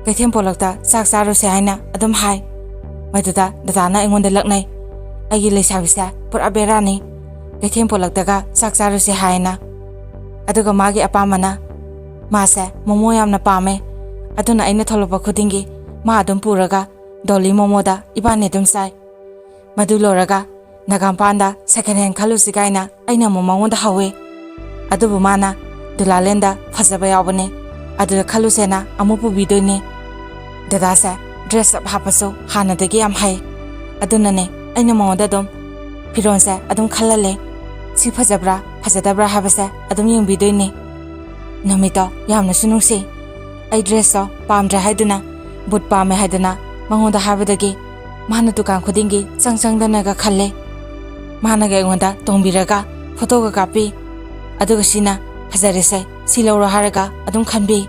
ꯀꯩꯊꯦꯜ ꯄꯣꯂꯛꯇ ꯆꯥꯛ ꯆꯥꯔꯨꯁꯦ" ꯍꯥꯏꯅ ꯑꯗꯨꯝ ꯍꯥꯏ꯫ ꯃꯗꯨꯗ ꯗꯗꯥꯅ ꯑꯩꯉꯣꯟꯗ ꯂꯛꯅꯩ, "ꯑꯩꯒꯤ ꯂꯩꯁꯥꯕꯤꯁꯦ ꯄꯨꯔꯥ ꯕꯦꯔꯥꯅꯤ, ꯀꯩꯊꯦꯜ ꯄꯣꯂꯛꯇꯒ ꯆꯥꯛ ꯆꯥꯔꯨꯁꯦ" ꯍꯥꯏꯅ꯫ ꯑꯗꯨꯒ ꯃꯥꯒꯤ ꯑꯄꯥꯝꯕꯅ, ꯃꯥꯁꯦ ꯃꯣꯃꯣ ꯌꯥꯝꯅ ꯄꯥꯝꯃꯦ, ꯑꯗꯨꯅ ꯑꯩꯅ ꯊꯣꯛꯂꯛꯄ ꯈꯨꯗꯤꯡꯒꯤ ꯃꯥ ꯑꯗꯨꯝ ꯄꯨꯔꯒ ꯗꯣꯂꯤ ꯃꯣꯃꯣꯗ ꯏꯕꯥꯅꯤ ꯑꯗꯨꯝ ꯆꯥꯏ꯫ ꯃꯗꯨ ꯂꯣꯏꯔꯒ ꯅꯥꯒꯥꯝꯄꯥꯟꯗ ꯁꯦꯀꯦꯟ ꯍꯦꯟ ꯈꯜꯂꯨꯁꯤ ꯀꯥꯏꯅ ꯑꯩꯅ ꯑꯃꯨꯛ ꯃꯉꯣꯟꯗ ꯍꯧꯋꯦ꯫ ꯑꯗꯨꯕꯨ ꯃꯥꯅ, "ꯗꯨꯂꯥꯂꯦꯟꯗ ꯐꯖꯕ ꯌꯥꯎꯕꯅꯦ, ꯑꯗꯨꯗ ꯈꯜꯂꯨꯁꯦꯅ ꯑꯃꯨꯛ ꯄꯨꯕꯤꯗꯣꯏꯅꯦ꯫ ꯗꯗꯥꯁꯦ ꯗ꯭ꯔꯦꯁ ꯑꯞ ꯍꯥꯞꯄꯁꯨ ꯍꯥꯟꯅꯗꯒꯤ ꯌꯥꯝ ꯍꯩ꯫ ꯑꯗꯨꯅꯅꯦ ꯑꯩꯅ ꯃꯉꯣꯟꯗ ꯑꯗꯨꯝ ꯐꯤꯔꯣꯜꯁꯦ ꯑꯗꯨꯝ ꯈꯜꯍꯜꯂꯦ꯫ ꯁꯤ ꯐꯖꯕ꯭ꯔꯥ ꯐꯖꯗꯕ꯭ꯔꯥ ꯍꯥꯏꯕꯁꯦ ꯑꯗꯨꯝ ꯌꯦꯡꯕꯤꯗꯣꯏꯅꯦ"꯫ ꯅꯨꯃꯤꯠꯇꯣ ꯌꯥꯝꯅꯁꯨ ꯅꯨꯡꯁꯤ꯫ ꯑꯩ ꯗ꯭ꯔꯦꯁꯇꯣ ꯄꯥꯝꯗ꯭ꯔꯦ ꯍꯥꯏꯗꯨꯅ ꯕꯨꯠ ꯄꯥꯝꯃꯦ ꯍꯥꯏꯗꯅ ꯃꯉꯣꯟꯗ ꯍꯥꯏꯕꯗꯒꯤ ꯃꯥꯅ ꯗꯨꯀꯥꯟ ꯈꯨꯗꯤꯡꯒꯤ ꯆꯪ ꯆꯪꯗꯅꯒ ꯈꯜꯂꯦ꯫ ꯃꯥꯅꯒ ꯑꯩꯉꯣꯟꯗ ꯇꯣꯡꯕꯤꯔꯒ ꯐꯣꯇꯣꯒ ꯀꯥꯞꯄꯤ꯫ ꯑꯗꯨꯒ ꯁꯤꯅ ꯐꯖꯔꯦꯁꯦ, ꯁꯤ ꯂꯧꯔꯣ ꯍꯥꯏꯔꯒ ꯑꯗꯨꯝ ꯈꯟꯕꯤ꯫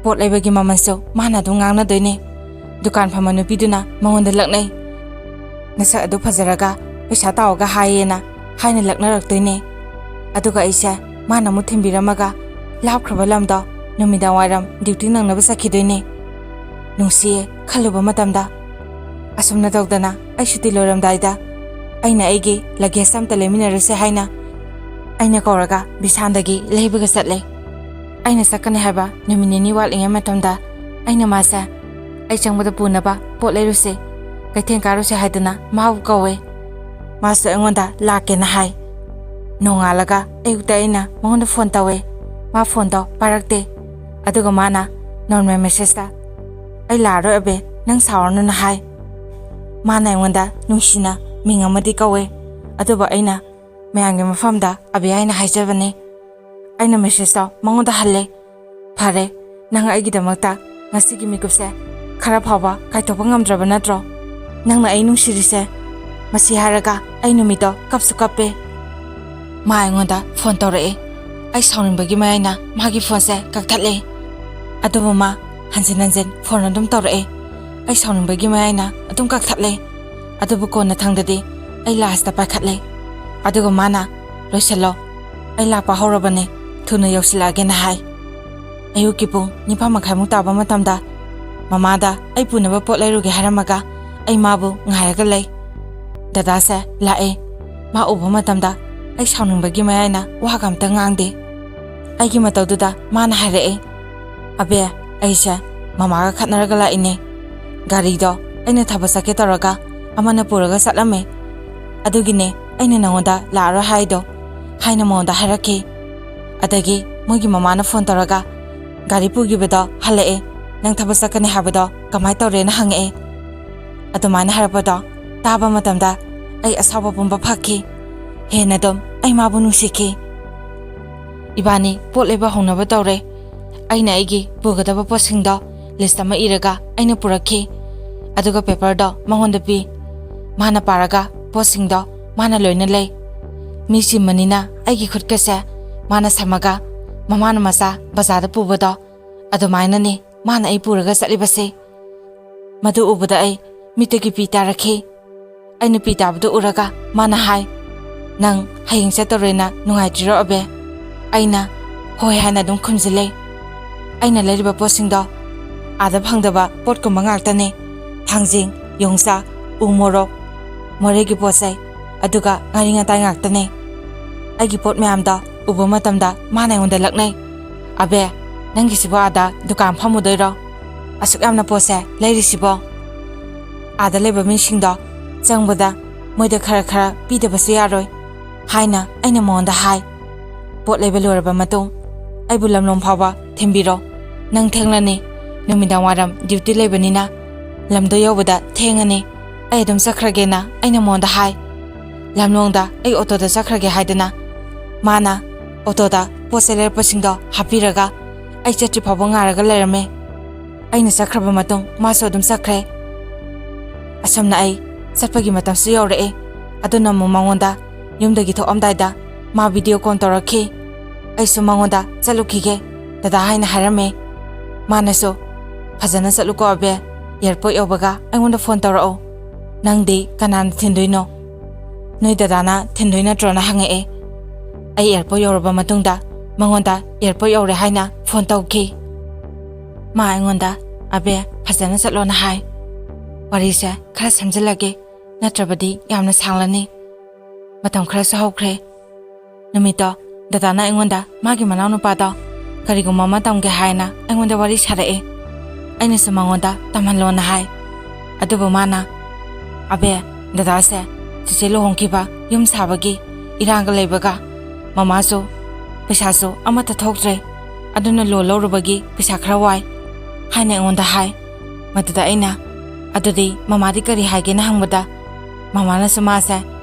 ꯄꯣꯠ ꯂꯩꯕꯒꯤ ꯃꯃꯜꯁꯨ ꯃꯥꯅ ꯑꯗꯨꯝ ꯉꯥꯡꯅꯗꯣꯏꯅꯦ꯫ ꯗꯨꯀꯥꯟ ꯐꯝꯕ ꯅꯨꯄꯤꯗꯨꯅ ꯃꯉꯣꯟꯗ ꯂꯛꯅꯩ, "ꯅꯁꯛ ꯑꯗꯨ ꯐꯖꯔꯒ ꯄꯩꯁꯥ ꯇꯥꯎꯑꯒ ꯍꯥꯏꯌꯦꯅ" ꯍꯥꯏꯅ ꯂꯛꯅꯔꯛꯇꯣꯏꯅꯦ꯫ ꯑꯗꯨꯒ ꯑꯩꯁꯦ ꯃꯥꯅ ꯑꯃꯨꯛ ꯊꯤꯟꯕꯤꯔꯝꯃꯒ ꯂꯥꯞꯈ꯭ꯔꯕ ꯂꯝꯗꯣ ꯅꯨꯃꯤꯗꯥꯡ ꯋꯥꯏꯔꯝ ꯗ꯭ꯌꯨꯇꯤ ꯅꯪꯅꯕ ꯆꯠꯈꯤꯗꯣꯏꯅꯦ꯫ ꯅꯨꯡꯁꯤꯌꯦ ꯈꯜꯂꯨꯕ ꯃꯇꯝꯗ꯫ ꯑꯁꯨꯝꯅ ꯇꯧꯗꯅ ꯑꯩ ꯁꯨꯇꯤ ꯂꯣꯏꯔꯝꯗꯥꯏꯗ ꯑꯩꯅ ꯑꯩꯒꯤ ꯂꯒꯦꯖ ꯑꯝꯇ ꯂꯩꯃꯤꯟꯅꯔꯨꯁꯦ ꯍꯥꯏꯅ ꯑꯩꯅ ꯀꯧꯔꯒ ꯕꯤꯁꯥꯟꯗꯒꯤ ꯂꯩꯕꯒ ꯆꯠꯂꯦ꯫ ꯑꯩꯅ ꯆꯠꯀꯅꯤ ꯍꯥꯏꯕ ꯅꯨꯃꯤꯠ ꯅꯤꯅꯤ ꯋꯥꯠꯂꯤꯉꯩ ꯃꯇꯝꯗ ꯑꯩꯅ ꯃꯥꯁꯦ ꯑꯩ ꯆꯪꯕꯗ ꯄꯨꯅꯕ ꯄꯣꯠ ꯂꯩꯔꯨꯁꯦ, ꯀꯩꯊꯦꯜ ꯀꯥꯔꯨꯁꯦ ꯍꯥꯏꯗꯅ ꯃꯥꯕꯨ ꯀꯧꯋꯦ꯫ ꯃꯥꯁꯨ ꯑꯩꯉꯣꯟꯗ ꯂꯥꯛꯀꯦꯅ ꯍꯥꯏ꯫ ꯅꯣꯡꯉꯥꯜꯂꯒ ꯑꯌꯨꯛꯇ ꯑꯩꯅ ꯃꯉꯣꯟꯗ ꯐꯣꯟ ꯇꯧꯋꯦ꯫ ꯃꯥ ꯐꯣꯟꯗꯣ ꯄꯥꯏꯔꯛꯇꯦ꯫ ꯑꯗꯨꯒ ꯃꯥꯅ ꯅꯣꯔꯃꯦꯜ ꯃꯦꯁꯦꯖꯇ, "ꯑꯩ ꯂꯥꯛꯑꯔꯣꯏ ꯑꯕꯦ, ꯅꯪ ꯁꯥꯎꯔꯅꯨꯅ" ꯍꯥꯏ꯫ ꯃꯥꯅ ꯑꯩꯉꯣꯟꯗ ꯅꯨꯡꯁꯤꯅ ꯃꯤꯡ ꯑꯃꯗꯤ ꯀꯧꯋꯦ, ꯑꯗꯨꯕꯨ ꯑꯩꯅ ꯃꯌꯥꯝꯒꯤ ꯃꯐꯝꯗ ꯑꯕꯦ ꯍꯥꯏꯅ ꯍꯥꯏꯖꯕꯅꯤ꯫ ꯑꯩꯅ ꯃꯦꯁꯦꯖꯇꯣ ꯃꯉꯣꯟꯗ ꯍꯜꯂꯦ꯫ "ꯐꯔꯦ, ꯅꯪ ꯑꯩꯒꯤꯗꯃꯛꯇ ꯉꯁꯤꯒꯤ ꯃꯤꯀꯨꯞꯁꯦ ꯈꯔ ꯐꯥꯎꯕ ꯀꯥꯏꯊꯣꯛꯄ ꯉꯝꯗ꯭ꯔꯕ ꯅꯠꯇ꯭ꯔꯣ? ꯅꯪꯅ ꯑꯩ ꯅꯨꯡꯁꯤꯔꯤꯁꯦ?" ꯃꯁꯤ ꯍꯥꯏꯔꯒ ꯑꯩ ꯅꯨꯃꯤꯠꯇꯣ ꯀꯞꯁꯨ ꯀꯞꯄꯦ꯫ ꯃꯥ ꯑꯩꯉꯣꯟꯗ ꯐꯣꯟ ꯇꯧꯔꯛꯑꯦ꯫ ꯑꯩ ꯁꯥꯎꯅꯤꯡꯕꯒꯤ ꯃꯌꯥꯏꯅ ꯃꯥꯒꯤ ꯐꯣꯟꯁꯦ ꯀꯛꯊꯠꯂꯦ꯫ ꯑꯗꯨꯕꯨ ꯃꯥ ꯍꯟꯖꯤꯟ ꯍꯟꯖꯤꯟ ꯐꯣꯟ ꯑꯗꯨꯝ ꯇꯧꯔꯛꯑꯦ꯫ ꯑꯩ ꯁꯥꯎꯅꯤꯡꯕꯒꯤ ꯃꯌꯥꯏꯅ ꯑꯗꯨꯝ ꯀꯛꯊꯠꯂꯦ꯫ ꯑꯗꯨꯕꯨ ꯀꯣꯟꯅ ꯊꯪꯗꯗꯤ ꯑꯩ ꯂꯥꯁꯇ ꯄꯥꯏꯈꯠꯂꯦ꯫ ꯑꯗꯨꯒ ꯃꯥꯅ, "ꯂꯣꯏꯁꯤꯜꯂꯣ, ꯑꯩ ꯂꯥꯛꯄ ꯍꯧꯔꯕꯅꯦ, ꯊꯨꯅ ꯌꯧꯁꯤꯜꯂꯛꯑꯒꯦꯅ ꯍꯥꯏ꯫ ꯑꯌꯨꯛꯀꯤ ꯄꯨꯡ ꯅꯤꯄꯥꯟ ꯃꯈꯥꯏꯃꯨꯛ ꯇꯥꯕ ꯃꯇꯝꯗ ꯃꯃꯥꯗ ꯑꯩ ꯄꯨꯅꯕ ꯄꯣꯠ ꯂꯩꯔꯨꯒꯦ ꯍꯥꯏꯔꯝꯃꯒ ꯑꯩ ꯃꯥꯕꯨ ꯉꯥꯏꯔꯒ ꯂꯩ꯫ ꯗꯗꯥꯁꯦ ꯂꯥꯛꯑꯦ꯫ ꯃꯥ ꯎꯕ ꯃꯇꯝꯗ ꯑꯩ ꯁꯥꯎꯅꯤꯡꯕꯒꯤ ꯃꯌꯥꯏꯅ ꯋꯥꯒ ꯑꯝꯇ ꯉꯥꯡꯗꯦ꯫ ꯑꯩꯒꯤ ꯃꯇꯧꯗꯨꯗ ꯃꯥꯅ ꯍꯥꯏꯔꯛꯑꯦ, "ꯑꯕꯦ, ꯑꯩꯁꯦ ꯃꯃꯥꯒ ꯈꯠꯅꯔꯒ ꯂꯥꯛꯏꯅꯦ꯫ ꯒꯥꯔꯤꯗꯣ ꯑꯩꯅ ꯊꯕꯛ ꯆꯠꯀꯦ ꯇꯧꯔꯒ ꯑꯃꯅ ꯄꯨꯔꯒ ꯆꯠꯂꯝꯃꯦ꯫ ꯑꯗꯨꯒꯤꯅꯦ ꯑꯩꯅ ꯅꯉꯣꯟꯗ ꯂꯥꯛꯑꯔꯣꯏ ꯍꯥꯏꯗꯣ", ꯍꯥꯏꯅ ꯃꯉꯣꯟꯗ ꯍꯥꯏꯔꯛꯈꯤ꯫ ꯑꯗꯒꯤ ꯃꯣꯏꯒꯤ ꯃꯃꯥꯅ ꯐꯣꯟ ꯇꯧꯔꯒ, "ꯒꯥꯔꯤ ꯄꯨꯈꯤꯕꯗꯣ ꯍꯜꯂꯛꯑꯦ, ꯅꯪ ꯊꯕꯛ ꯆꯠꯀꯅꯤ ꯍꯥꯏꯕꯗꯣ ꯀꯃꯥꯏꯅ ꯇꯧꯔꯦꯅ?" ꯍꯪꯉꯛꯑꯦ꯫ ꯑꯗꯨꯃꯥꯏꯅ ꯍꯥꯏꯔꯛꯄꯗꯣ ꯇꯥꯕ ꯃꯇꯝꯗ ꯑꯩ ꯑꯁꯥꯎꯕ ꯄꯨꯝꯕ ꯐꯈꯤ꯫ ꯍꯦꯟꯅ ꯑꯗꯨꯝ ꯑꯩ ꯃꯥꯕꯨ ꯅꯨꯡꯁꯤꯈꯤ꯫ ꯏꯕꯥꯅꯤ ꯄꯣꯠ ꯂꯩꯕ ꯍꯧꯅꯕ ꯇꯧꯔꯦ꯫ ꯑꯩꯅ ꯑꯩꯒꯤ ꯄꯨꯒꯗꯕ ꯄꯣꯠꯁꯤꯡꯗꯣ ꯂꯤꯁ ꯑꯃ ꯏꯔꯒ ꯑꯩꯅ ꯄꯨꯔꯛꯈꯤ꯫ ꯑꯗꯨꯒ ꯄꯦꯄꯔꯗꯣ ꯃꯉꯣꯟꯗ ꯄꯤ꯫ ꯃꯥꯅ ꯄꯥꯔꯒ ꯄꯣꯠꯁꯤꯡꯗꯣ ꯃꯥꯅ ꯂꯣꯏꯅ ꯂꯩ꯫ ꯃꯤ ꯆꯤꯟꯕꯅꯤꯅ ꯑꯩꯒꯤ ꯈꯨꯠꯀꯁꯦ ꯃꯥꯅ ꯁꯝꯃꯒ ꯃꯃꯥꯅ ꯃꯆꯥ ꯕꯖꯥꯔꯗ ꯄꯨꯕꯗꯣ ꯑꯗꯨꯃꯥꯏꯅꯅꯤ ꯃꯥꯅ ꯑꯩ ꯄꯨꯔꯒ ꯆꯠꯂꯤꯕꯁꯦ꯫ ꯃꯗꯨ ꯎꯕꯗ ꯑꯩ ꯃꯤꯠꯇꯒꯤ ꯄꯤ ꯇꯥꯔꯛꯈꯤ꯫ ꯑꯩꯅ ꯄꯤ ꯇꯥꯕꯗꯨ ꯎꯔꯒ ꯃꯥꯅ ꯍꯥꯏ, "ꯅꯪ ꯍꯌꯦꯡ ꯆꯠꯇꯧꯔꯦꯅ ꯅꯨꯡꯉꯥꯏꯇ꯭ꯔꯤꯔꯣ ꯑꯕꯦ?" ꯑꯩꯅ "ꯍꯣꯏ" ꯍꯥꯏꯅ ꯑꯗꯨꯝ ꯈꯨꯝꯖꯤꯜꯂꯦ꯫ ꯑꯩꯅ ꯂꯩꯔꯤꯕ ꯄꯣꯠꯁꯤꯡꯗꯣ ꯑꯥꯗ ꯐꯪꯗꯕ ꯄꯣꯠꯀꯨꯝꯕ ꯉꯥꯛꯇꯅꯦ꯫ ꯊꯥꯡꯖꯤꯡ, ꯌꯣꯡꯆꯥꯛ, ꯎ ꯃꯣꯔꯣꯛ, ꯃꯣꯔꯦꯒꯤ ꯄꯣꯠ ꯆꯩ, ꯑꯗꯨꯒ ꯉꯥꯔꯤ ꯉꯥꯇꯥꯏ ꯉꯥꯛꯇꯅꯦ꯫ ꯑꯩꯒꯤ ꯄꯣꯠ ꯃꯌꯥꯝꯗꯣ ꯎꯕ ꯃꯇꯝꯗ ꯃꯥꯅ ꯑꯩꯉꯣꯟꯗ ꯂꯛꯅꯩ, "ꯑꯕꯦ, ꯅꯪꯒꯤꯁꯤꯕꯨ ꯑꯥꯗ ꯗꯨꯀꯥꯟ ꯐꯝꯃꯨꯗꯣꯏꯔꯣ? ꯑꯁꯨꯛ ꯌꯥꯝꯅ ꯄꯣꯠꯁꯦ ꯂꯩꯔꯤꯁꯤꯕꯣ? ꯑꯥꯗ ꯂꯩꯕ ꯃꯤꯁꯤꯡꯗꯣ ꯆꯪꯕꯗ ꯃꯣꯏꯗ ꯈꯔ ꯈꯔ ꯄꯤꯗꯕꯁꯨ ꯌꯥꯔꯣꯏ", ꯍꯥꯏꯅ ꯑꯩꯅ ꯃꯉꯣꯟꯗ ꯍꯥꯏ꯫ "ꯄꯣꯠ ꯂꯩꯕ ꯂꯣꯏꯔꯕ ꯃꯇꯨꯡ ꯑꯩꯕꯨ ꯂꯝꯂꯣꯡ ꯐꯥꯎꯕ ꯊꯤꯟꯕꯤꯔꯣ꯫ ꯅꯪ ꯊꯦꯡꯂꯅꯤ꯫ ꯅꯨꯃꯤꯗꯥꯡ ꯋꯥꯏꯔꯝ ꯗ꯭ꯌꯨꯇꯤ ꯂꯩꯕꯅꯤꯅ ꯂꯝꯗꯣ ꯌꯧꯕꯗ ꯊꯦꯡꯉꯅꯤ꯫ ꯑꯩ ꯑꯗꯨꯝ ꯆꯠꯈ꯭ꯔꯒꯦꯅ" ꯑꯩꯅ ꯃꯉꯣꯟꯗ ꯍꯥꯏ꯫ ꯂꯝꯂꯣꯡꯗ ꯑꯩ ꯑꯣꯇꯣꯗ ꯆꯠꯈ꯭ꯔꯒꯦ ꯍꯥꯏꯗꯅ ꯃꯥꯅ ꯑꯣꯇꯣꯗ ꯄꯣꯠ ꯆꯩ ꯂꯩꯔꯛꯄꯁꯤꯡꯗꯣ ꯍꯥꯞꯄꯤꯔꯒ ꯑꯩ ꯆꯠꯇ꯭ꯔꯤ ꯐꯥꯎꯕ ꯉꯥꯏꯔꯒ ꯂꯩꯔꯝꯃꯦ꯫ ꯑꯩꯅ ꯆꯠꯈ꯭ꯔꯕ ꯃꯇꯨꯡ ꯃꯥꯁꯨ ꯑꯗꯨꯝ ꯆꯠꯈ꯭ꯔꯦ꯫ ꯑꯁꯨꯝꯅ ꯑꯩ ꯆꯠꯄꯒꯤ ꯃꯇꯝꯁꯨ ꯌꯧꯔꯛꯑꯦ꯫ ꯑꯗꯨꯅ ꯑꯃꯨꯛ ꯃꯉꯣꯟꯗ ꯌꯨꯝꯗꯒꯤ ꯊꯣꯛꯑꯝꯗꯥꯏꯗ ꯃꯥ ꯚꯤꯗꯤꯑꯣ ꯀꯣꯜ ꯇꯧꯔꯛꯈꯤ꯫ ꯑꯩꯁꯨ ꯃꯉꯣꯟꯗ "ꯆꯠꯂꯨꯈꯤꯒꯦ ꯗꯗꯥ" ꯍꯥꯏꯅ ꯍꯥꯏꯔꯝꯃꯦ꯫ ꯃꯥꯅꯁꯨ "ꯐꯖꯅ ꯆꯠꯂꯨꯀꯣ ꯑꯕꯦ, ꯑꯦꯌꯥꯔꯄꯣꯔꯠ ꯌꯧꯕꯒ ꯑꯩꯉꯣꯟꯗ ꯐꯣꯟ ꯇꯧꯔꯛꯑꯣ꯫ ꯅꯪꯗꯤ ꯀꯅꯥꯅ ꯊꯤꯟꯗꯣꯏꯅꯣ? ꯅꯣꯏ ꯗꯗꯥꯅ ꯊꯤꯟꯗꯣꯏ ꯅꯠꯇ꯭ꯔꯣꯅ?" ꯍꯪꯉꯛꯑꯦ꯫ ꯑꯩ ꯑꯦꯌꯥꯔꯄꯣꯔꯠ ꯌꯧꯔꯕ ꯃꯇꯨꯡꯗ ꯃꯉꯣꯟꯗ ꯑꯦꯌꯥꯔꯄꯣꯔꯠ ꯌꯧꯔꯦ ꯍꯥꯏꯅ ꯐꯣꯟ ꯇꯧꯈꯤ꯫ ꯃꯥ ꯑꯩꯉꯣꯟꯗ, "ꯑꯕꯦ, ꯐꯖꯅ ꯆꯠꯂꯣꯅ" ꯍꯥꯏ꯫ ꯋꯥꯔꯤꯁꯦ ꯈꯔ ꯁꯝꯖꯤꯜꯂꯒꯦ, ꯅꯠꯇ꯭ꯔꯕꯗꯤ ꯌꯥꯝꯅ ꯁꯥꯡꯂꯅꯤ꯫ ꯃꯇꯝ ꯈꯔꯁꯨ ꯍꯧꯈ꯭ꯔꯦ꯫ ꯅꯨꯃꯤꯠꯇꯣ ꯗꯗꯥꯅ ꯑꯩꯉꯣꯟꯗ ꯃꯥꯒꯤ ꯃꯅꯥꯎꯅꯨꯄꯥꯗꯣ ꯀꯔꯤꯒꯨꯝꯕ ꯑꯃ ꯇꯝꯒꯦ ꯍꯥꯏꯅ ꯑꯩꯉꯣꯟꯗ ꯋꯥꯔꯤ ꯁꯥꯔꯛꯑꯦ꯫ ꯑꯩꯅꯁꯨ ꯃꯉꯣꯟꯗ ꯇꯝꯍꯜꯂꯣꯅ ꯍꯥꯏ꯫ ꯑꯗꯨꯕꯨ ꯃꯥꯅ, "ꯑꯕꯦ, ꯗꯗꯥꯁꯦ ꯆꯤꯆꯦ ꯂꯨꯍꯣꯡꯈꯤꯕ, ꯌꯨꯝ ꯁꯥꯕꯒꯤ ꯏꯔꯥꯡꯒ ꯂꯩꯕꯒ, ꯃꯃꯥꯁꯨ ꯄꯩꯁꯥꯁꯨ ꯑꯃꯠꯇ ꯊꯣꯛꯇ꯭ꯔꯦ, ꯑꯗꯨꯅ ꯂꯣꯟ ꯂꯧꯔꯨꯕꯒꯤ ꯄꯩꯁꯥ ꯈꯔ ꯋꯥꯏ" ꯍꯥꯏꯅ ꯑꯩꯉꯣꯟꯗ ꯍꯥꯏ꯫ ꯃꯗꯨꯗ ꯑꯩꯅ, "ꯑꯗꯨꯗꯤ ꯃꯃꯥꯗꯤ ꯀꯔꯤ ꯍꯥꯏꯒꯦꯅ?" ꯍꯪꯕꯗ, ꯃꯃꯥꯅꯁꯨ ꯃꯥꯁꯦ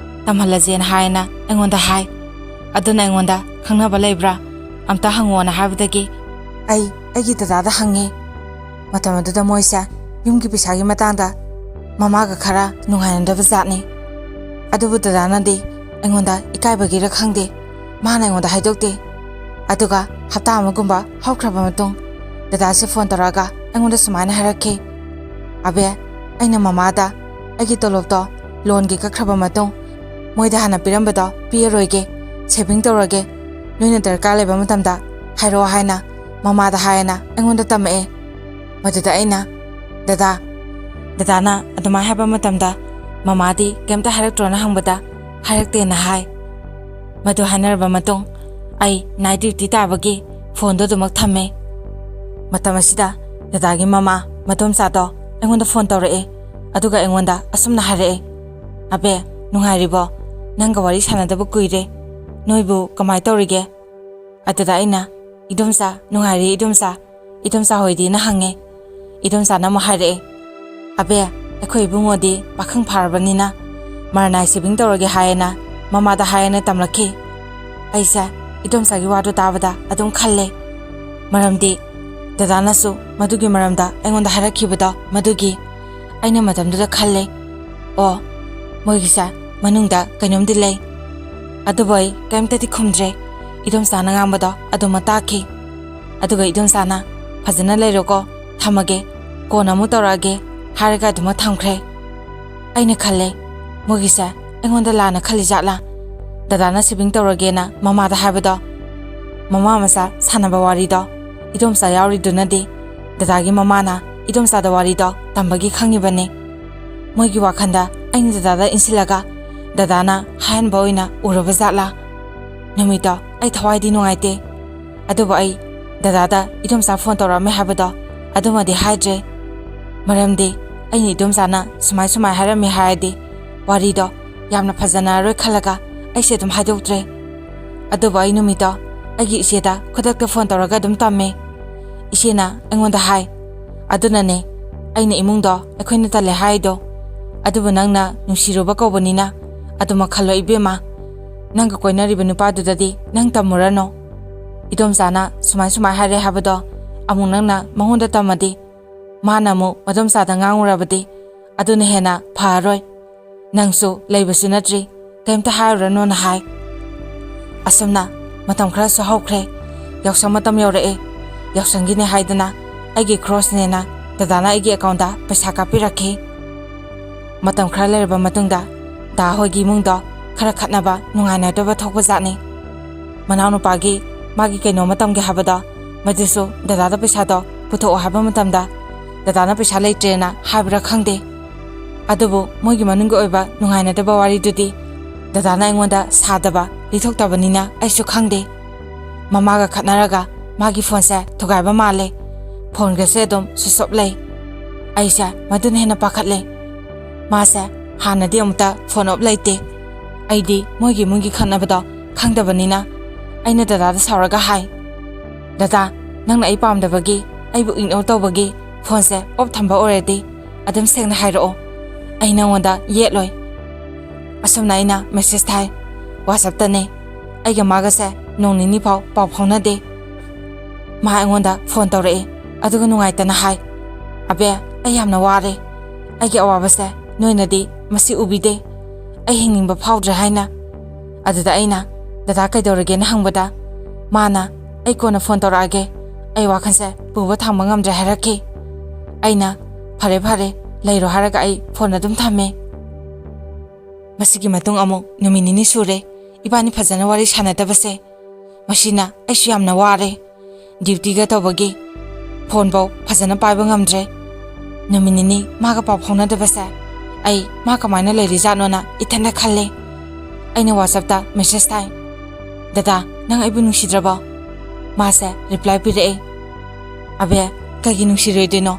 ꯇꯝꯍꯜꯂꯁꯦꯅ ꯍꯥꯏꯅ ꯑꯩꯉꯣꯟꯗ ꯍꯥꯏ꯫ ꯑꯗꯨꯅ ꯑꯩꯉꯣꯟꯗ, "ꯈꯪꯅꯕ ꯂꯩꯕ꯭ꯔꯥ? ꯑꯝꯇ ꯍꯪꯉꯣꯅ" ꯍꯥꯏꯕꯗꯒꯤ ꯑꯩ ꯑꯩꯒꯤ ꯗꯗꯥꯗ ꯍꯪꯉꯦ꯫ ꯃꯇꯝ ꯑꯗꯨꯗ ꯃꯣꯏꯁꯦ ꯌꯨꯝꯒꯤ ꯄꯩꯁꯥꯒꯤ ꯃꯇꯥꯡꯗ ꯃꯃꯥꯒ ꯈꯔ ꯅꯨꯡꯉꯥꯏꯅꯗꯕ ꯖꯥꯠꯅꯤ꯫ ꯑꯗꯨꯕꯨ ꯗꯗꯥꯅꯗꯤ ꯑꯩꯉꯣꯟꯗ ꯏꯀꯥꯏꯕꯒꯤꯔ ꯈꯪꯗꯦ, ꯃꯥꯅ ꯑꯩꯉꯣꯟꯗ ꯍꯥꯏꯗꯣꯛꯇꯦ꯫ ꯑꯗꯨꯒ ꯍꯞꯇꯥ ꯑꯃꯒꯨꯝꯕ ꯍꯧꯈ꯭ꯔꯕ ꯃꯇꯨꯡ, ꯗꯗꯥꯁꯦ ꯐꯣꯟ ꯇꯧꯔꯛꯑꯒ ꯑꯩꯉꯣꯟꯗ ꯁꯨꯃꯥꯏꯅ ꯍꯥꯏꯔꯛꯈꯤ, "ꯑꯕꯦ, ꯑꯩꯅ ꯃꯃꯥꯗ ꯑꯩꯒꯤ ꯇꯣꯂꯣꯞꯇꯣ ꯂꯣꯟꯒꯤ ꯀꯛꯈ꯭ꯔꯕ ꯃꯇꯨꯡ, ꯃꯣꯏꯗ ꯍꯥꯟꯅ ꯄꯤꯔꯝꯕꯗꯣ ꯄꯤꯔꯔꯣꯏꯒꯦ, ꯁꯦꯚꯤꯡ ꯇꯧꯔꯒꯦ, ꯅꯣꯏꯅ ꯗꯔꯀꯥꯔ ꯂꯩꯕ ꯃꯇꯝꯗ ꯍꯥꯏꯔꯛꯑꯣ" ꯍꯥꯏꯅ ꯃꯃꯥꯗ ꯍꯥꯏꯌꯦꯅ ꯑꯩꯉꯣꯟꯗ ꯇꯝꯃꯛꯑꯦ꯫ ꯃꯗꯨꯗ ꯑꯩꯅ, "ꯗꯗꯥ, ꯗꯗꯥꯅ ꯑꯗꯨꯃꯥꯏꯅ ꯍꯥꯏꯕ ꯃꯇꯝꯗ ꯃꯃꯥꯗꯤ ꯀꯩꯝꯇ ꯍꯥꯏꯔꯛꯇ꯭ꯔꯣꯅ?" ꯍꯪꯕꯗ, "ꯍꯥꯏꯔꯛꯇꯦꯅ" ꯍꯥꯏ꯫ ꯃꯗꯨ ꯍꯥꯏꯅꯔꯕ ꯃꯇꯨꯡ, ꯑꯩ ꯅꯥꯏꯠ ꯗ꯭ꯌꯨꯇꯤ ꯇꯥꯕꯒꯤ ꯐꯣꯟꯗꯣ ꯑꯗꯨꯃꯛ ꯊꯝꯃꯦ꯫ ꯃꯇꯝ ꯑꯁꯤꯗ ꯗꯗꯥꯒꯤ ꯃꯃꯥ, ꯃꯗꯣꯝꯆꯥꯗꯣ ꯑꯩꯉꯣꯟꯗ ꯐꯣꯟ ꯇꯧꯔꯛꯑꯦ꯫ ꯑꯗꯨꯒ ꯑꯩꯉꯣꯟꯗ ꯑꯁꯨꯝꯅ ꯍꯥꯏꯔꯛꯑꯦ, "ꯑꯕꯦ, ꯅꯨꯡꯉꯥꯏꯔꯤꯕꯣ? ꯅꯪꯒ ꯋꯥꯔꯤ ꯁꯥꯟꯅꯗꯕ ꯀꯨꯏꯔꯦ꯫ ꯅꯣꯏꯕꯨ ꯀꯃꯥꯏ ꯇꯧꯔꯤꯒꯦ?" ꯑꯗꯨꯗ ꯑꯩꯅ, "ꯏꯗꯣꯝꯆꯥ, ꯅꯨꯡꯉꯥꯏꯔꯤ ꯏꯗꯣꯝꯆꯥ꯫ ꯏꯗꯣꯝꯆꯥ ꯍꯣꯏꯗꯤꯅ?" ꯍꯪꯉꯦ꯫ ꯏꯗꯣꯝꯆꯥꯅ ꯑꯃꯨꯛ ꯍꯥꯏꯔꯛꯑꯦ, "ꯑꯕꯦ, ꯑꯩꯈꯣꯏ ꯏꯕꯨꯡꯉꯣꯗꯤ ꯄꯥꯈꯪ ꯐꯥꯔꯕꯅꯤꯅ ꯃꯔꯅꯥꯏ ꯁꯦꯚꯤꯡ ꯇꯧꯔꯒꯦ ꯍꯥꯏꯌꯦꯅ ꯃꯃꯥꯗ ꯍꯥꯏꯌꯦꯅ ꯇꯝꯂꯛꯈꯤ꯫" ꯑꯩꯁꯦ ꯏꯗꯣꯝꯆꯥꯒꯤ ꯋꯥꯗꯨ ꯇꯥꯕꯗ ꯑꯗꯨꯝ ꯈꯜꯂꯦ꯫ ꯃꯔꯝꯗꯤ ꯗꯗꯥꯅꯁꯨ ꯃꯗꯨꯒꯤ ꯃꯔꯝꯗ ꯑꯩꯉꯣꯟꯗ ꯍꯥꯏꯔꯛꯈꯤꯕꯗꯣ ꯃꯗꯨꯒꯤ꯫ ꯑꯩꯅ ꯃꯇꯝꯗꯨꯗ ꯈꯜꯂꯦ, "ꯑꯣ, ꯃꯣꯏꯒꯤꯁꯦ ꯃꯅꯨꯡꯗ ꯀꯩꯅꯣꯝꯗꯤ ꯂꯩ꯫" ꯑꯗꯨꯕꯨ ꯑꯩ ꯀꯔꯤꯝꯇꯗꯤ ꯈꯨꯝꯗ꯭ꯔꯦ꯫ ꯏꯗꯣꯝꯆꯥꯅ ꯉꯥꯡꯕꯗꯣ ꯑꯗꯨꯃꯛ ꯇꯥꯈꯤ꯫ ꯑꯗꯨꯒ ꯏꯗꯣꯝꯆꯥꯅ, "ꯐꯖꯅ ꯂꯩꯔꯣꯀꯣ, ꯊꯝꯃꯒꯦ, ꯀꯣꯟꯅ ꯑꯃꯨꯛ ꯇꯧꯔꯛꯑꯒꯦ" ꯍꯥꯏꯔꯒ ꯑꯗꯨꯃꯛ ꯊꯝꯈ꯭ꯔꯦ꯫ ꯑꯩꯅ ꯈꯜꯂꯦ, "ꯃꯣꯏꯒꯤꯁꯦ ꯑꯩꯉꯣꯟꯗ ꯂꯥꯟꯅ ꯈꯜꯂꯤ ꯖꯥꯠꯂꯥ? ꯗꯗꯥꯅ ꯁꯦꯚꯤꯡ ꯇꯧꯔꯒꯦꯅ ꯃꯃꯥꯗ ꯍꯥꯏꯕꯗꯣ, ꯃꯃꯥ ꯃꯆꯥ ꯁꯥꯟꯅꯕ ꯋꯥꯔꯤꯗꯣ ꯏꯗꯣꯝꯆꯥ ꯌꯥꯎꯔꯤꯗꯨꯅꯗꯤ ꯗꯗꯥꯒꯤ ꯃꯃꯥꯅ ꯏꯗꯣꯝꯆꯥꯗ ꯋꯥꯔꯤꯗꯣ ꯇꯝꯕꯒꯤ ꯈꯪꯉꯤꯕꯅꯤ꯫ ꯃꯣꯏꯒꯤ ꯋꯥꯈꯜꯗ ꯑꯩꯅ ꯗꯗꯥꯗ ꯏꯟꯁꯤꯜꯂꯒ ꯗꯗꯥꯅ ꯍꯥꯏꯍꯟꯕ ꯑꯣꯏꯅ ꯎꯔꯕ ꯖꯥꯠꯂꯥ? ꯅꯨꯃꯤꯠꯇꯣ ꯑꯩ ꯊꯋꯥꯏꯗꯤ ꯅꯨꯡꯉꯥꯏꯇꯦ꯫ ꯑꯗꯨꯕꯨ ꯑꯩ ꯗꯗꯥꯗ ꯏꯗꯣꯝꯆꯥ ꯐꯣꯟ ꯇꯧꯔꯛꯑꯝꯃꯦ ꯍꯥꯏꯕꯗꯣ ꯑꯗꯨꯃꯗꯤ ꯍꯥꯏꯗ꯭ꯔꯦ꯫ ꯃꯔꯝꯗꯤ ꯑꯩꯅ ꯏꯗꯣꯝꯆꯥꯅ ꯁꯨꯃꯥꯏ ꯁꯨꯃꯥꯏ ꯍꯥꯏꯔꯝꯃꯦ ꯍꯥꯏꯔꯗꯤ ꯋꯥꯔꯤꯗꯣ ꯌꯥꯝꯅ ꯐꯖꯅꯔꯔꯣꯏ ꯈꯜꯂꯒ ꯑꯩꯁꯦ ꯑꯗꯨꯝ ꯍꯥꯏꯗꯣꯛꯇ꯭ꯔꯦ꯫ ꯑꯗꯨꯕꯨ ꯑꯩ ꯅꯨꯃꯤꯠꯇꯣ ꯑꯩꯒꯤ ꯏꯆꯦꯗ ꯈꯨꯗꯛꯇ ꯐꯣꯟ ꯇꯧꯔꯒ ꯑꯗꯨꯝ ꯇꯝꯃꯦ꯫ ꯏꯆꯦꯅ ꯑꯩꯉꯣꯟꯗ ꯍꯥꯏ, "ꯑꯗꯨꯅꯅꯦ ꯑꯩꯅ ꯏꯃꯨꯡꯗꯣ ꯑꯩꯈꯣꯏꯅ ꯇꯜꯂꯦ ꯍꯥꯏꯗꯣ꯫ ꯑꯗꯨꯕꯨ ꯅꯪꯅ ꯅꯨꯡꯁꯤꯔꯨꯕ ꯀꯧꯕꯅꯤꯅ ꯑꯗꯨꯃꯛ ꯈꯜꯂꯣ ꯏꯕꯦꯝꯃ꯫ ꯅꯪꯒ ꯀꯣꯏꯅꯔꯤꯕ ꯅꯨꯄꯥꯗꯨꯗꯗꯤ ꯅꯪ ꯇꯝꯃꯨꯔꯅꯨ꯫ ꯏꯗꯣꯝꯆꯥꯅ ꯁꯨꯃꯥꯏ ꯁꯨꯃꯥꯏ ꯍꯥꯏꯔꯦ ꯍꯥꯏꯕꯗꯣ ꯑꯃꯨꯛ ꯅꯪꯅ ꯃꯉꯣꯟꯗ ꯇꯝꯃꯗꯤ ꯃꯥꯅ ꯑꯃꯨꯛ ꯃꯗꯣꯝꯆꯥꯗ ꯉꯥꯡꯉꯨꯔꯕꯗꯤ ꯑꯗꯨꯅ ꯍꯦꯟꯅ ꯐꯔꯔꯣꯏ꯫ ꯅꯪꯁꯨ ꯂꯩꯕꯁꯨ ꯅꯠꯇ꯭ꯔꯤ, ꯀꯔꯤꯝꯇ ꯍꯥꯏꯔꯨꯔꯅꯨꯅ" ꯍꯥꯏ꯫ ꯑꯁꯨꯝꯅ ꯃꯇꯝ ꯈꯔꯁꯨ ꯍꯧꯈ꯭ꯔꯦ꯫ ꯌꯥꯎꯁꯪ ꯃꯇꯝ ꯌꯧꯔꯛꯑꯦ꯫ ꯌꯥꯎꯁꯪꯒꯤꯅꯦ ꯍꯥꯏꯗꯅ ꯑꯩꯒꯤ ꯈ꯭ꯔꯣꯁꯅꯦꯅ ꯗꯗꯥꯅ ꯑꯩꯒꯤ ꯑꯦꯀꯥꯎꯟꯗ ꯄꯩꯁꯥ ꯀꯥꯞꯄꯤꯔꯛꯈꯤ꯫ ꯃꯇꯝ ꯈꯔ ꯂꯩꯔꯕ ꯃꯇꯨꯡꯗ ꯗꯥ ꯍꯣꯏꯒꯤ ꯏꯃꯨꯡꯗꯣ ꯈꯔ ꯈꯠꯅꯕ ꯅꯨꯡꯉꯥꯏꯅꯗꯕ ꯊꯣꯛꯄ ꯖꯥꯠꯅꯤ꯫ ꯃꯅꯥꯎꯅꯨꯄꯥꯒꯤ ꯃꯥꯒꯤ ꯀꯩꯅꯣꯝꯃ ꯇꯝꯒꯦ ꯍꯥꯏꯕꯗꯣ ꯃꯗꯨꯁꯨ ꯗꯗꯥꯗ ꯄꯩꯁꯥꯗꯣ ꯄꯨꯊꯣꯛꯑꯣ ꯍꯥꯏꯕ ꯃꯇꯝꯗ ꯗꯗꯥꯅ ꯄꯩꯁꯥ ꯂꯩꯇ꯭ꯔꯦꯅ ꯍꯥꯏꯕ꯭ꯔꯥ ꯈꯪꯗꯦ꯫ ꯑꯗꯨꯕꯨ ꯃꯣꯏꯒꯤ ꯃꯅꯨꯡꯒꯤ ꯑꯣꯏꯕ ꯅꯨꯡꯉꯥꯏꯅꯗꯕ ꯋꯥꯔꯤꯗꯨꯗꯤ ꯗꯗꯥꯅ ꯑꯩꯉꯣꯟꯗ ꯁꯥꯗꯕ ꯂꯤꯊꯣꯛꯇꯕꯅꯤꯅ ꯑꯩꯁꯨ ꯈꯪꯗꯦ꯫ ꯃꯃꯥꯒ ꯈꯠꯅꯔꯒ ꯃꯥꯒꯤ ꯐꯣꯟꯁꯦ ꯊꯨꯒꯥꯏꯕ ꯃꯥꯜꯂꯦ꯫ ꯐꯣꯟꯒꯁꯦ ꯑꯗꯨꯝ ꯁ꯭ꯋꯤꯆ ꯑꯣꯐ ꯂꯩ꯫ ꯑꯩꯁꯦ ꯃꯗꯨꯅ ꯍꯦꯟꯅ ꯄꯥꯈꯠꯂꯦ꯫ ꯃꯥꯁꯦ ꯍꯥꯟꯅꯗꯤ ꯑꯃꯨꯛꯇ ꯐꯣꯟ ꯑꯣꯐ ꯂꯩꯇꯦ꯫ ꯑꯩꯗꯤ ꯃꯣꯏꯒꯤ ꯏꯃꯨꯡꯒꯤ ꯈꯠꯅꯕꯗꯣ ꯈꯪꯗꯕꯅꯤꯅ ꯑꯩꯅ ꯗꯗꯥꯗ ꯁꯥꯎꯔꯒ ꯍꯥꯏ, "ꯗꯗꯥ, ꯅꯪꯅ ꯑꯩ ꯄꯥꯝꯗꯕꯒꯤ, ꯑꯩꯕꯨ ꯏꯒꯅꯣꯔ ꯇꯧꯕꯒꯤ ꯐꯣꯟꯁꯦ ꯑꯣꯐ ꯊꯝꯕ ꯑꯣꯏꯔꯗꯤ ꯑꯗꯨꯝ ꯁꯦꯡꯅ ꯍꯥꯏꯔꯛꯑꯣ꯫ ꯑꯩ ꯅꯉꯣꯟꯗ ꯌꯦꯠꯂꯣꯏ꯫" ꯑꯁꯨꯝꯅ ꯑꯩꯅ ꯃꯦꯁꯦꯖ ꯊꯥꯏ꯫ WhatsApp-ꯇꯅꯦ꯫ ꯑꯩꯒ ꯃꯥꯒꯁꯦ ꯅꯣꯡ ꯅꯤꯅꯤ ꯐꯥꯎ ꯄꯥꯎ ꯐꯥꯎꯅꯗꯦ꯫ ꯃꯥ ꯑꯩꯉꯣꯟꯗ ꯐꯣꯟ ꯇꯧꯔꯛꯑꯦ, ꯑꯗꯨꯒ ꯅꯨꯡꯉꯥꯏꯇꯅ ꯍꯥꯏ, "ꯑꯕꯦ, ꯑꯩ ꯌꯥꯝꯅ ꯋꯥꯔꯦ꯫ ꯑꯩꯒꯤ ꯑꯋꯥꯕꯁꯦ ꯅꯣꯏꯅꯗꯤ ꯃꯁꯤ ꯎꯕꯤꯗꯦ꯫ ꯑꯩ ꯍꯤꯡꯅꯤꯡꯕ ꯐꯥꯎꯗ꯭ꯔꯦ" ꯍꯥꯏꯅ꯫ ꯑꯗꯨꯗ ꯑꯩꯅ, "ꯗꯗꯥ ꯀꯩꯗꯧꯔꯒꯦꯅ?" ꯍꯪꯕꯗ ꯃꯥꯅ, "ꯑꯩ ꯀꯣꯟꯅ ꯐꯣꯟ ꯇꯧꯔꯛꯑꯒꯦ꯫ ꯑꯩ ꯋꯥꯈꯜꯁꯦ ꯄꯨꯕ ꯊꯥꯡꯕ ꯉꯝꯗ꯭ꯔꯦ" ꯍꯥꯏꯔꯛꯈꯤ꯫ ꯑꯩꯅ, "ꯐꯔꯦ, ꯐꯔꯦ, ꯂꯩꯔꯣ" ꯍꯥꯏꯔꯒ ꯑꯩ ꯐꯣꯟ ꯑꯗꯨꯝ ꯊꯝꯃꯦ꯫ ꯃꯁꯤꯒꯤ ꯃꯇꯨꯡ ꯑꯃꯨꯛ ꯅꯨꯃꯤꯠ ꯅꯤꯅꯤ ꯁꯨꯔꯦ ꯏꯕꯥꯅꯤ ꯐꯖꯅ ꯋꯥꯔꯤ ꯁꯥꯟꯅꯗꯕꯁꯦ꯫ ꯃꯁꯤꯅ ꯑꯩꯁꯨ ꯌꯥꯝꯅ ꯋꯥꯔꯦ꯫ ꯗ꯭ꯌꯨꯇꯤꯒ ꯇꯧꯕꯒꯤ ꯐꯣꯟꯐꯧ ꯐꯖꯅ ꯄꯥꯏꯕ ꯉꯝꯗ꯭ꯔꯦ꯫ ꯅꯨꯃꯤꯠ ꯅꯤꯅꯤ ꯃꯥꯒ ꯄꯥꯎ ꯐꯥꯎꯅꯗꯕꯁꯦ ꯑꯩ ꯃꯥ ꯀꯃꯥꯏꯅ ꯂꯩꯔꯤꯖꯥꯠꯅꯣꯅ ꯏꯊꯟꯇ ꯈꯜꯂꯦ꯫ ꯑꯩꯅ WhatsAppꯇ ꯃꯦꯁꯦꯖ ꯊꯥꯏ, "ꯗꯗꯥ, ꯅꯪ ꯑꯩꯕꯨ ꯅꯨꯡꯁꯤꯗ꯭ꯔꯕꯣ?" ꯃꯥꯁꯦ ꯔꯤꯄ꯭ꯂꯥꯏ ꯄꯤꯔꯛꯑꯦ, "ꯑꯕꯦ, ꯀꯩꯒꯤ ꯅꯨꯡꯁꯤꯔꯣꯏꯗꯣꯏꯅꯣ?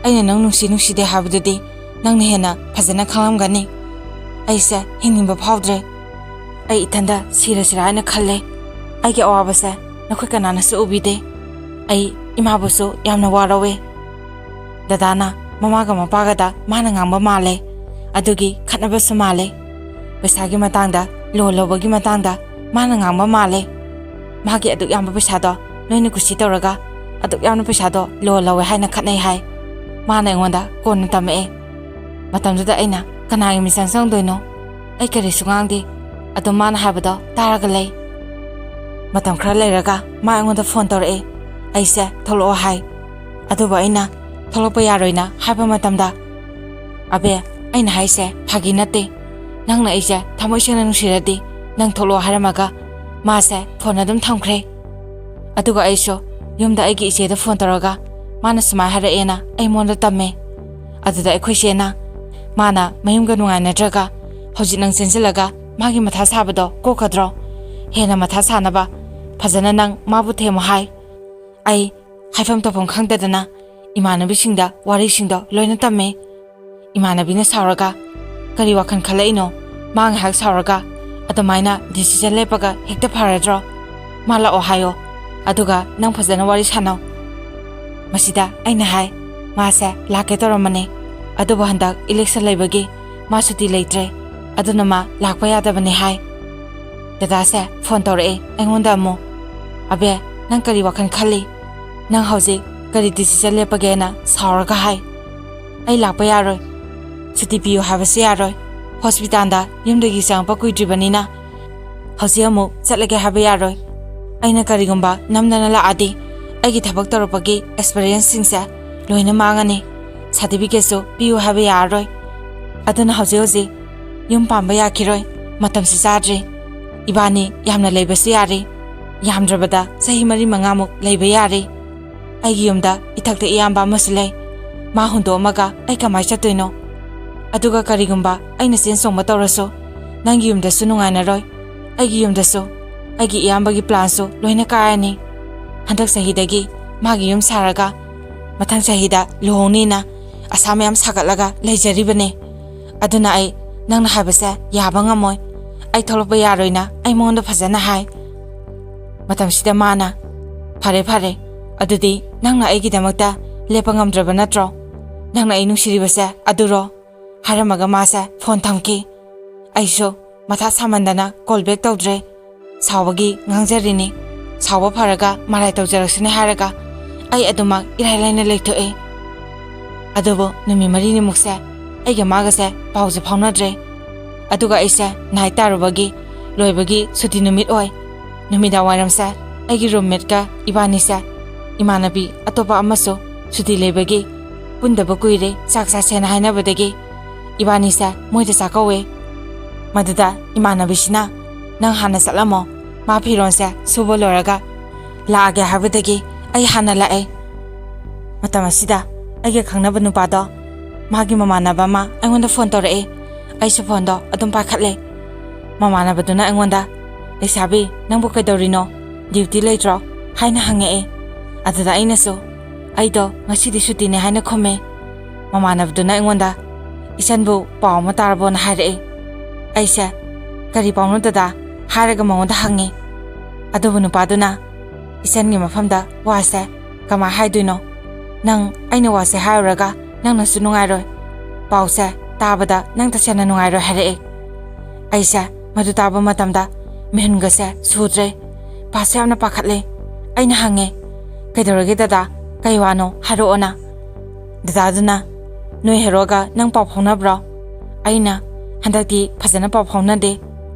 ꯑꯩꯅ ꯅꯪ ꯅꯨꯡꯁꯤ ꯅꯨꯡꯁꯤꯗꯦ ꯍꯥꯏꯕꯗꯨꯗꯤ ꯅꯪꯅ ꯍꯦꯟꯅ ꯐꯖꯅ ꯈꯪꯂꯝꯒꯅꯤ꯫ ꯑꯩꯁꯦ ꯍꯤꯡꯅꯤꯡꯕ ꯐꯥꯎꯗ꯭ꯔꯦ꯫ ꯑꯩ ꯏꯊꯟꯇ ꯁꯤꯔꯁꯤꯔꯥ ꯍꯥꯏꯅ ꯈꯜꯂꯦ꯫ ꯑꯩꯒꯤ ꯑꯋꯥꯕꯁꯦ ꯅꯈꯣꯏ ꯀꯅꯥꯅꯁꯨ ꯎꯕꯤꯗꯦ꯫ ꯑꯩ ꯏꯃꯥꯕꯨꯁꯨ ꯌꯥꯝꯅ ꯋꯥꯔꯧꯋꯦ꯫ ꯗꯗꯥꯅ ꯃꯃꯥꯒ ꯃꯄꯥꯒꯗ ꯃꯥꯅ ꯉꯥꯡꯕ ꯃꯥꯜꯂꯦ꯫ ꯑꯗꯨꯒꯤ ꯈꯠꯅꯕꯁꯨ ꯃꯥꯜꯂꯦ꯫ ꯄꯩꯁꯥꯒꯤ ꯃꯇꯥꯡꯗ, ꯂꯣꯟ ꯂꯧꯕꯒꯤ ꯃꯇꯥꯡꯗ ꯃꯥꯅ ꯉꯥꯡꯕ ꯃꯥꯜꯂꯦ꯫ ꯃꯥꯒꯤ ꯑꯗꯨꯛ ꯌꯥꯝꯕ ꯄꯩꯁꯥꯗꯣ ꯅꯣꯏꯅ ꯀꯨꯁꯤ ꯇꯧꯔꯒ ꯑꯗꯨꯛ ꯌꯥꯝꯅ ꯄꯩꯁꯥꯗꯣ ꯂꯣꯟ ꯂꯧꯋꯦ ꯍꯥꯏꯅ ꯈꯠꯅꯩ ꯍꯥꯏ꯫ ꯃꯥꯅ ꯑꯩꯉꯣꯟꯗ ꯀꯣꯟꯅ ꯇꯝꯃꯛꯑꯦ꯫ ꯃꯇꯝꯗꯨꯗ ꯑꯩꯅ ꯀꯅꯥꯒꯤ ꯃꯤꯆꯪ ꯆꯪꯗꯣꯏꯅꯣ? ꯑꯩ ꯀꯔꯤꯁꯨ ꯉꯥꯡꯗꯦ꯫ ꯑꯗꯨꯝ ꯃꯥꯅ ꯍꯥꯏꯕꯗꯣ ꯇꯥꯔꯒ ꯂꯩ꯫ ꯃꯇꯝ ꯈꯔ ꯂꯩꯔꯒ ꯃꯥ ꯑꯩꯉꯣꯟꯗ ꯐꯣꯟ ꯇꯧꯔꯛꯑꯦ꯫ ꯑꯩꯁꯦ ꯊꯣꯛꯂꯛꯑꯣ ꯍꯥꯏ꯫ ꯑꯗꯨꯕꯨ ꯑꯩꯅ ꯊꯣꯛꯂꯛꯄ ꯌꯥꯔꯣꯏꯅ ꯍꯥꯏꯕ ꯃꯇꯝꯗ, "ꯑꯕꯦ, ꯑꯩꯅ ꯍꯥꯏꯁꯦ ꯐꯥꯒꯤ ꯅꯠꯇꯦ꯫ ꯅꯪꯅ ꯑꯩꯁꯦ ꯊꯃꯣꯏ ꯁꯦꯡꯅ ꯅꯨꯡꯁꯤꯔꯗꯤ ꯅꯪ ꯊꯣꯛꯂꯛꯑꯣ" ꯍꯥꯏꯔꯝꯃꯒ ꯃꯥꯁꯦ ꯐꯣꯟ ꯑꯗꯨꯝ ꯊꯝꯈ꯭ꯔꯦ꯫ ꯑꯗꯨꯒ ꯑꯩꯁꯨ ꯌꯨꯝꯗ ꯑꯩꯒꯤ ꯏꯆꯦꯗ ꯐꯣꯟ ꯇꯧꯔꯒ ꯃꯥꯅ ꯁꯨꯃꯥꯏꯅ ꯍꯥꯏꯔꯛꯑꯦꯅ ꯑꯩꯉꯣꯟꯗ ꯇꯝꯃꯦ꯫ ꯑꯗꯨꯗ ꯑꯩꯈꯣꯏ ꯏꯆꯦꯅ, "ꯃꯥꯅ ꯃꯌꯨꯝꯒ ꯅꯨꯡꯉꯥꯏꯅꯗ꯭ꯔꯒ ꯍꯧꯖꯤꯛ ꯅꯪ ꯆꯦꯟꯁꯤꯜꯂꯒ ꯃꯥꯒꯤ ꯃꯊꯥ ꯁꯥꯕꯗꯣ ꯀꯣꯛꯀꯗ꯭ꯔꯣ? ꯍꯦꯟꯅ ꯃꯊꯥ ꯁꯥꯅꯕ ꯐꯖꯅ ꯅꯪ ꯃꯥꯕꯨ ꯊꯦꯝꯃꯨ" ꯍꯥꯏ꯫ ꯑꯩ ꯍꯥꯏꯐꯝ ꯇꯧꯐꯝ ꯈꯪꯗꯗꯅ ꯏꯃꯥꯟꯅꯕꯤꯁꯤꯡꯗ ꯋꯥꯔꯤꯁꯤꯡꯗꯣ ꯂꯣꯏꯅ ꯇꯝꯃꯦ꯫ ꯏꯃꯥꯟꯅꯕꯤꯅ ꯁꯥꯎꯔꯒ, "ꯀꯔꯤ ꯋꯥꯈꯜ ꯈꯜꯂꯛꯏꯅꯣ? ꯃꯥ ꯉꯥꯏꯍꯥꯛ ꯁꯥꯎꯔꯒ ꯑꯗꯨꯃꯥꯏꯅ ꯗꯤꯁꯤꯖꯟ ꯂꯦꯞꯄꯒ ꯍꯦꯛꯇ ꯐꯔꯗ꯭ꯔꯣ? ꯃꯥ ꯂꯥꯛꯑꯣ ꯍꯥꯏꯌꯣ, ꯑꯗꯨꯒ ꯅꯪ ꯐꯖꯅ ꯋꯥꯔꯤ ꯁꯥꯟꯅꯧ"꯫ ꯃꯁꯤꯗ ꯑꯩꯅ ꯍꯥꯏ, "ꯃꯥꯁꯦ ꯂꯥꯛꯀꯦ ꯇꯧꯔꯝꯕꯅꯦ, ꯑꯗꯨꯕꯨ ꯍꯟꯗꯛ ꯏꯂꯦꯛꯁꯟ ꯂꯩꯕꯒꯤ ꯃꯥ ꯁꯨꯇꯤ ꯂꯩꯇ꯭ꯔꯦ, ꯑꯗꯨꯅ ꯃꯥ ꯂꯥꯛꯄ ꯌꯥꯗꯕꯅꯦ" ꯍꯥꯏ꯫ ꯗꯗꯥꯁꯦ ꯐꯣꯟ ꯇꯧꯔꯛꯑꯦ ꯑꯩꯉꯣꯟꯗ ꯑꯃꯨꯛ, "ꯑꯕꯦ, ꯅꯪ ꯀꯔꯤ ꯋꯥꯈꯜ ꯈꯜꯂꯤ? ꯅꯪ ꯍꯧꯖꯤꯛ ꯀꯔꯤ ꯗꯤꯁꯤꯖꯟ ꯂꯦꯞꯄꯒꯦꯅ?" ꯁꯥꯎꯔꯒ ꯍꯥꯏ, "ꯑꯩ ꯂꯥꯛꯄ ꯌꯥꯔꯣꯏ, ꯁꯨꯇꯤ ꯄꯤꯌꯨ ꯍꯥꯏꯕꯁꯨ ꯌꯥꯔꯣꯏ, ꯍꯣꯁꯄꯤꯇꯥꯜꯗ ꯌꯨꯝꯗꯒꯤ ꯆꯪꯉꯛꯄ ꯀꯨꯏꯗ꯭ꯔꯤꯕꯅꯤꯅ ꯍꯧꯖꯤꯛ ꯑꯃꯨꯛ ꯆꯠꯂꯒꯦ ꯍꯥꯏꯕ ꯌꯥꯔꯣꯏ꯫ ꯑꯩꯅ ꯀꯔꯤꯒꯨꯝꯕ ꯅꯝꯗꯅ ꯂꯥꯛꯑꯗꯤ ꯑꯩꯒꯤ ꯊꯕꯛ ꯇꯧꯔꯛꯄꯒꯤ ꯑꯦꯛꯁꯄꯤꯔꯤꯌꯦꯟꯁꯁꯤꯡꯁꯦ ꯂꯣꯏꯅ ꯃꯥꯡꯉꯅꯤ꯫ ꯁꯥꯔꯇꯤꯐꯤꯀꯦꯠꯁꯨ ꯄꯤꯌꯨ ꯍꯥꯏꯕ ꯌꯥꯔꯔꯣꯏ꯫ ꯑꯗꯨꯅ ꯍꯧꯖꯤꯛ ꯍꯧꯖꯤꯛ ꯌꯨꯝ ꯄꯥꯟꯕ ꯌꯥꯈꯤꯔꯣꯏ, ꯃꯇꯝꯁꯨ ꯆꯥꯗ꯭ꯔꯤ꯫ ꯏꯕꯥꯅꯤ ꯌꯥꯝꯅ ꯂꯩꯕꯁꯨ ꯌꯥꯔꯤ, ꯌꯥꯝꯗ꯭ꯔꯕꯗ ꯆꯍꯤ ꯃꯔꯤ ꯃꯉꯥꯃꯨꯛ ꯂꯩꯕ ꯌꯥꯔꯦ꯫ ꯑꯩꯒꯤ ꯌꯨꯝꯗ ꯏꯊꯛꯇ ꯏꯌꯥꯝꯕ ꯑꯃꯁꯨ ꯂꯩ꯫ ꯃꯥ ꯍꯨꯟꯗꯣꯛꯑꯝꯃꯒ ꯑꯩ ꯀꯃꯥꯏ ꯆꯠꯇꯣꯏꯅꯣ? ꯑꯗꯨꯒ ꯀꯔꯤꯒꯨꯝꯕ ꯑꯩꯅ ꯆꯦꯟ ꯆꯣꯡꯕ ꯇꯧꯔꯁꯨ, ꯅꯪꯒꯤ ꯌꯨꯝꯗꯁꯨ ꯅꯨꯡꯉꯥꯏꯅꯔꯣꯏ, ꯑꯩꯒꯤ ꯌꯨꯝꯗꯁꯨ꯫ ꯑꯩꯒꯤ ꯏꯌꯥꯝꯕꯒꯤ ꯄ꯭ꯂꯥꯟꯁꯨ ꯂꯣꯏꯅ ꯀꯥꯏꯔꯅꯤ꯫ ꯍꯟꯗꯛ ꯆꯍꯤꯗꯒꯤ ꯃꯥꯒꯤ ꯌꯨꯝ ꯁꯥꯔꯒ ꯃꯊꯪ ꯆꯍꯤꯗ ꯂꯨꯍꯣꯡꯅꯤꯅ ꯑꯁꯥ ꯃꯌꯥꯝ ꯁꯥꯒꯠꯂꯒ ꯂꯩꯖꯔꯤꯕꯅꯦ꯫ ꯑꯗꯨꯅ ꯑꯩ ꯅꯪꯅ ꯍꯥꯏꯕꯁꯦ ꯌꯥꯕ ꯉꯝꯃꯣꯏ꯫ ꯑꯩ ꯊꯣꯛꯂꯛꯄ ꯌꯥꯔꯣꯏꯅ ꯑꯩ ꯃꯉꯣꯟꯗ ꯐꯖꯅ ꯍꯥꯏ꯫ ꯃꯇꯝꯁꯤꯗ ꯃꯥꯅ, "ꯐꯔꯦ, ꯐꯔꯦ, ꯑꯗꯨꯗꯤ ꯅꯪꯅ ꯑꯩꯒꯤꯗꯃꯛꯇ ꯂꯦꯞꯄ ꯉꯝꯗ꯭ꯔꯕ ꯅꯠꯇ꯭ꯔꯣ? ꯅꯪꯅ ꯑꯩ ꯅꯨꯡꯁꯤꯔꯤꯕꯁꯦ ꯑꯗꯨꯔꯣ?" ꯍꯥꯏꯔꯝꯃꯒ ꯃꯥꯁꯦ ꯐꯣꯟ ꯊꯝꯈꯤ꯫ ꯑꯩꯁꯨ ꯃꯊꯥ ꯁꯥꯃꯟꯗꯅ ꯀꯣꯜ ꯕꯦꯛ ꯇꯧꯗ꯭ꯔꯦ꯫ ꯁꯥꯎꯕꯒꯤ ꯉꯥꯡꯖꯔꯤꯅꯤ꯫ ꯁꯥꯎꯕ ꯐꯔꯒ ꯃꯔꯥꯏ ꯇꯧꯖꯔꯛꯁꯅꯤ ꯍꯥꯏꯔꯒ ꯑꯩ ꯑꯗꯨꯃꯛ ꯏꯔꯥꯏ ꯂꯥꯏꯅ ꯂꯩꯊꯣꯛꯑꯦ꯫ ꯑꯗꯨꯕꯨ ꯅꯨꯃꯤꯠ ꯃꯔꯤꯅꯤꯃꯨꯛꯁꯦ ꯑꯩꯒ ꯃꯥꯒꯁꯦ ꯄꯥꯎꯁꯦ ꯐꯥꯎꯅꯗ꯭ꯔꯦ꯫ ꯑꯗꯨꯒ ꯑꯩꯁꯦ ꯅꯥꯏꯠ ꯇꯥꯔꯨꯕꯒꯤ ꯂꯣꯏꯕꯒꯤ ꯁꯨꯇꯤ ꯅꯨꯃꯤꯠ ꯑꯣꯏ꯫ ꯅꯨꯃꯤꯗꯥꯡ ꯋꯥꯏꯔꯝꯁꯦ ꯑꯩꯒꯤ ꯔꯨꯝꯃꯦꯠꯀ ꯏꯕꯥꯅꯤꯁꯦ, ꯏꯃꯥꯟꯅꯕꯤ ꯑꯇꯣꯞꯄ ꯑꯃꯁꯨ ꯁꯨꯇꯤ ꯂꯩꯕꯒꯤ ꯄꯨꯟꯗꯕ ꯀꯨꯏꯔꯦ, ꯆꯥꯛ ꯆꯥꯁꯦꯅ ꯍꯥꯏꯅꯕꯗꯒꯤ ꯏꯕꯥꯅꯤꯁꯦ ꯃꯣꯏꯗ ꯆꯥꯛ ꯀꯧꯋꯦ꯫ ꯃꯗꯨꯗ ꯏꯃꯥꯟꯅꯕꯤꯁꯤꯅ, "ꯅꯪ ꯍꯥꯟꯅ ꯆꯠꯂꯝꯃꯣ, ꯃꯥ ꯐꯤꯔꯣꯜꯁꯦ ꯁꯨꯕ ꯂꯣꯏꯔꯒ ꯂꯥꯛꯑꯒꯦ" ꯍꯥꯏꯕꯗꯒꯤ ꯑꯩ ꯍꯥꯟꯅ ꯂꯥꯛꯑꯦ꯫ ꯃꯇꯝ ꯑꯁꯤꯗ ꯑꯩꯒ ꯈꯪꯅꯕ ꯅꯨꯄꯥꯗꯣ, ꯃꯥꯒꯤ ꯃꯃꯥꯟꯅꯕ ꯑꯃ ꯑꯩꯉꯣꯟꯗ ꯐꯣꯟ ꯇꯧꯔꯛꯑꯦ꯫ ꯑꯩꯁꯨ ꯐꯣꯟꯗꯣ ꯑꯗꯨꯝ ꯄꯥꯏꯈꯠꯂꯦ꯫ ꯃꯃꯥꯟꯅꯕꯗꯨꯅ ꯑꯩꯉꯣꯟꯗ, "ꯂꯩꯁꯥꯕꯤ, ꯅꯪꯕꯨ ꯀꯩꯗꯧꯔꯤꯅꯣ? ꯗ꯭ꯌꯨꯇꯤ ꯂꯩꯇ꯭ꯔꯣ?" ꯍꯥꯏꯅ ꯍꯪꯉꯛꯑꯦ꯫ ꯑꯗꯨꯗ ꯑꯩꯅꯁꯨ, "ꯑꯩꯗꯣ ꯉꯁꯤꯗꯤ ꯁꯨꯇꯤꯅꯦ" ꯍꯥꯏꯅ ꯈꯨꯝꯃꯦ꯫ ꯃꯃꯥꯟꯅꯕꯗꯨꯅ ꯑꯩꯉꯣꯟꯗ, "ꯏꯆꯟꯕꯨ ꯄꯥꯎ ꯑꯃ ꯇꯥꯔꯕꯣꯅ?" ꯍꯥꯏꯔꯛꯑꯦ꯫ ꯑꯩꯁꯦ, "ꯀꯔꯤ ꯄꯥꯎꯅꯣ ꯗꯗꯥ?" ꯍꯥꯏꯔꯒ ꯃꯉꯣꯟꯗ ꯍꯪꯉꯦ꯫ ꯑꯗꯨꯕꯨ ꯅꯨꯄꯥꯗꯨꯅ, "ꯏꯆꯟꯒꯤ ꯃꯐꯝꯗ ꯋꯥꯁꯦ ꯀꯃꯥꯏ ꯍꯥꯏꯗꯣꯏꯅꯣ? ꯅꯪ ꯑꯩꯅ ꯋꯥꯁꯦ ꯍꯥꯏꯔꯨꯔꯒ ꯅꯪꯅꯁꯨ ꯅꯨꯡꯉꯥꯏꯔꯣꯏ꯫ ꯄꯥꯎꯁꯦ ꯇꯥꯕꯗ ꯅꯪ ꯇꯁꯦꯡꯅ ꯅꯨꯡꯉꯥꯏꯔꯣꯏ" ꯍꯥꯏꯔꯛꯑꯦ꯫ ꯑꯩꯁꯦ ꯃꯗꯨ ꯇꯥꯕ ꯃꯇꯝꯗ ꯃꯤꯍꯨꯟꯒꯁꯦ ꯁꯨꯗ꯭ꯔꯦ꯫ ꯄꯥꯁꯦ ꯌꯥꯝꯅ ꯄꯥꯈꯠꯂꯦ꯫ ꯑꯩꯅ ꯍꯪꯉꯦ, "ꯀꯩꯗꯧꯔꯒꯦ ꯗꯗꯥ? ꯀꯩ ꯋꯥꯅꯣ? ꯍꯥꯏꯔꯛꯑꯣꯅ?" ꯗꯗꯥꯗꯨꯅ, "ꯅꯣꯏ ꯍꯦꯔꯣꯒ ꯅꯪ ꯄꯥꯎ ꯐꯥꯎꯅꯕ꯭ꯔꯣ?" ꯑꯩꯅ, "ꯍꯟꯗꯛꯇꯤ ꯐꯖꯅ ꯄꯥꯎ ꯐꯥꯎꯅꯗꯦ"꯫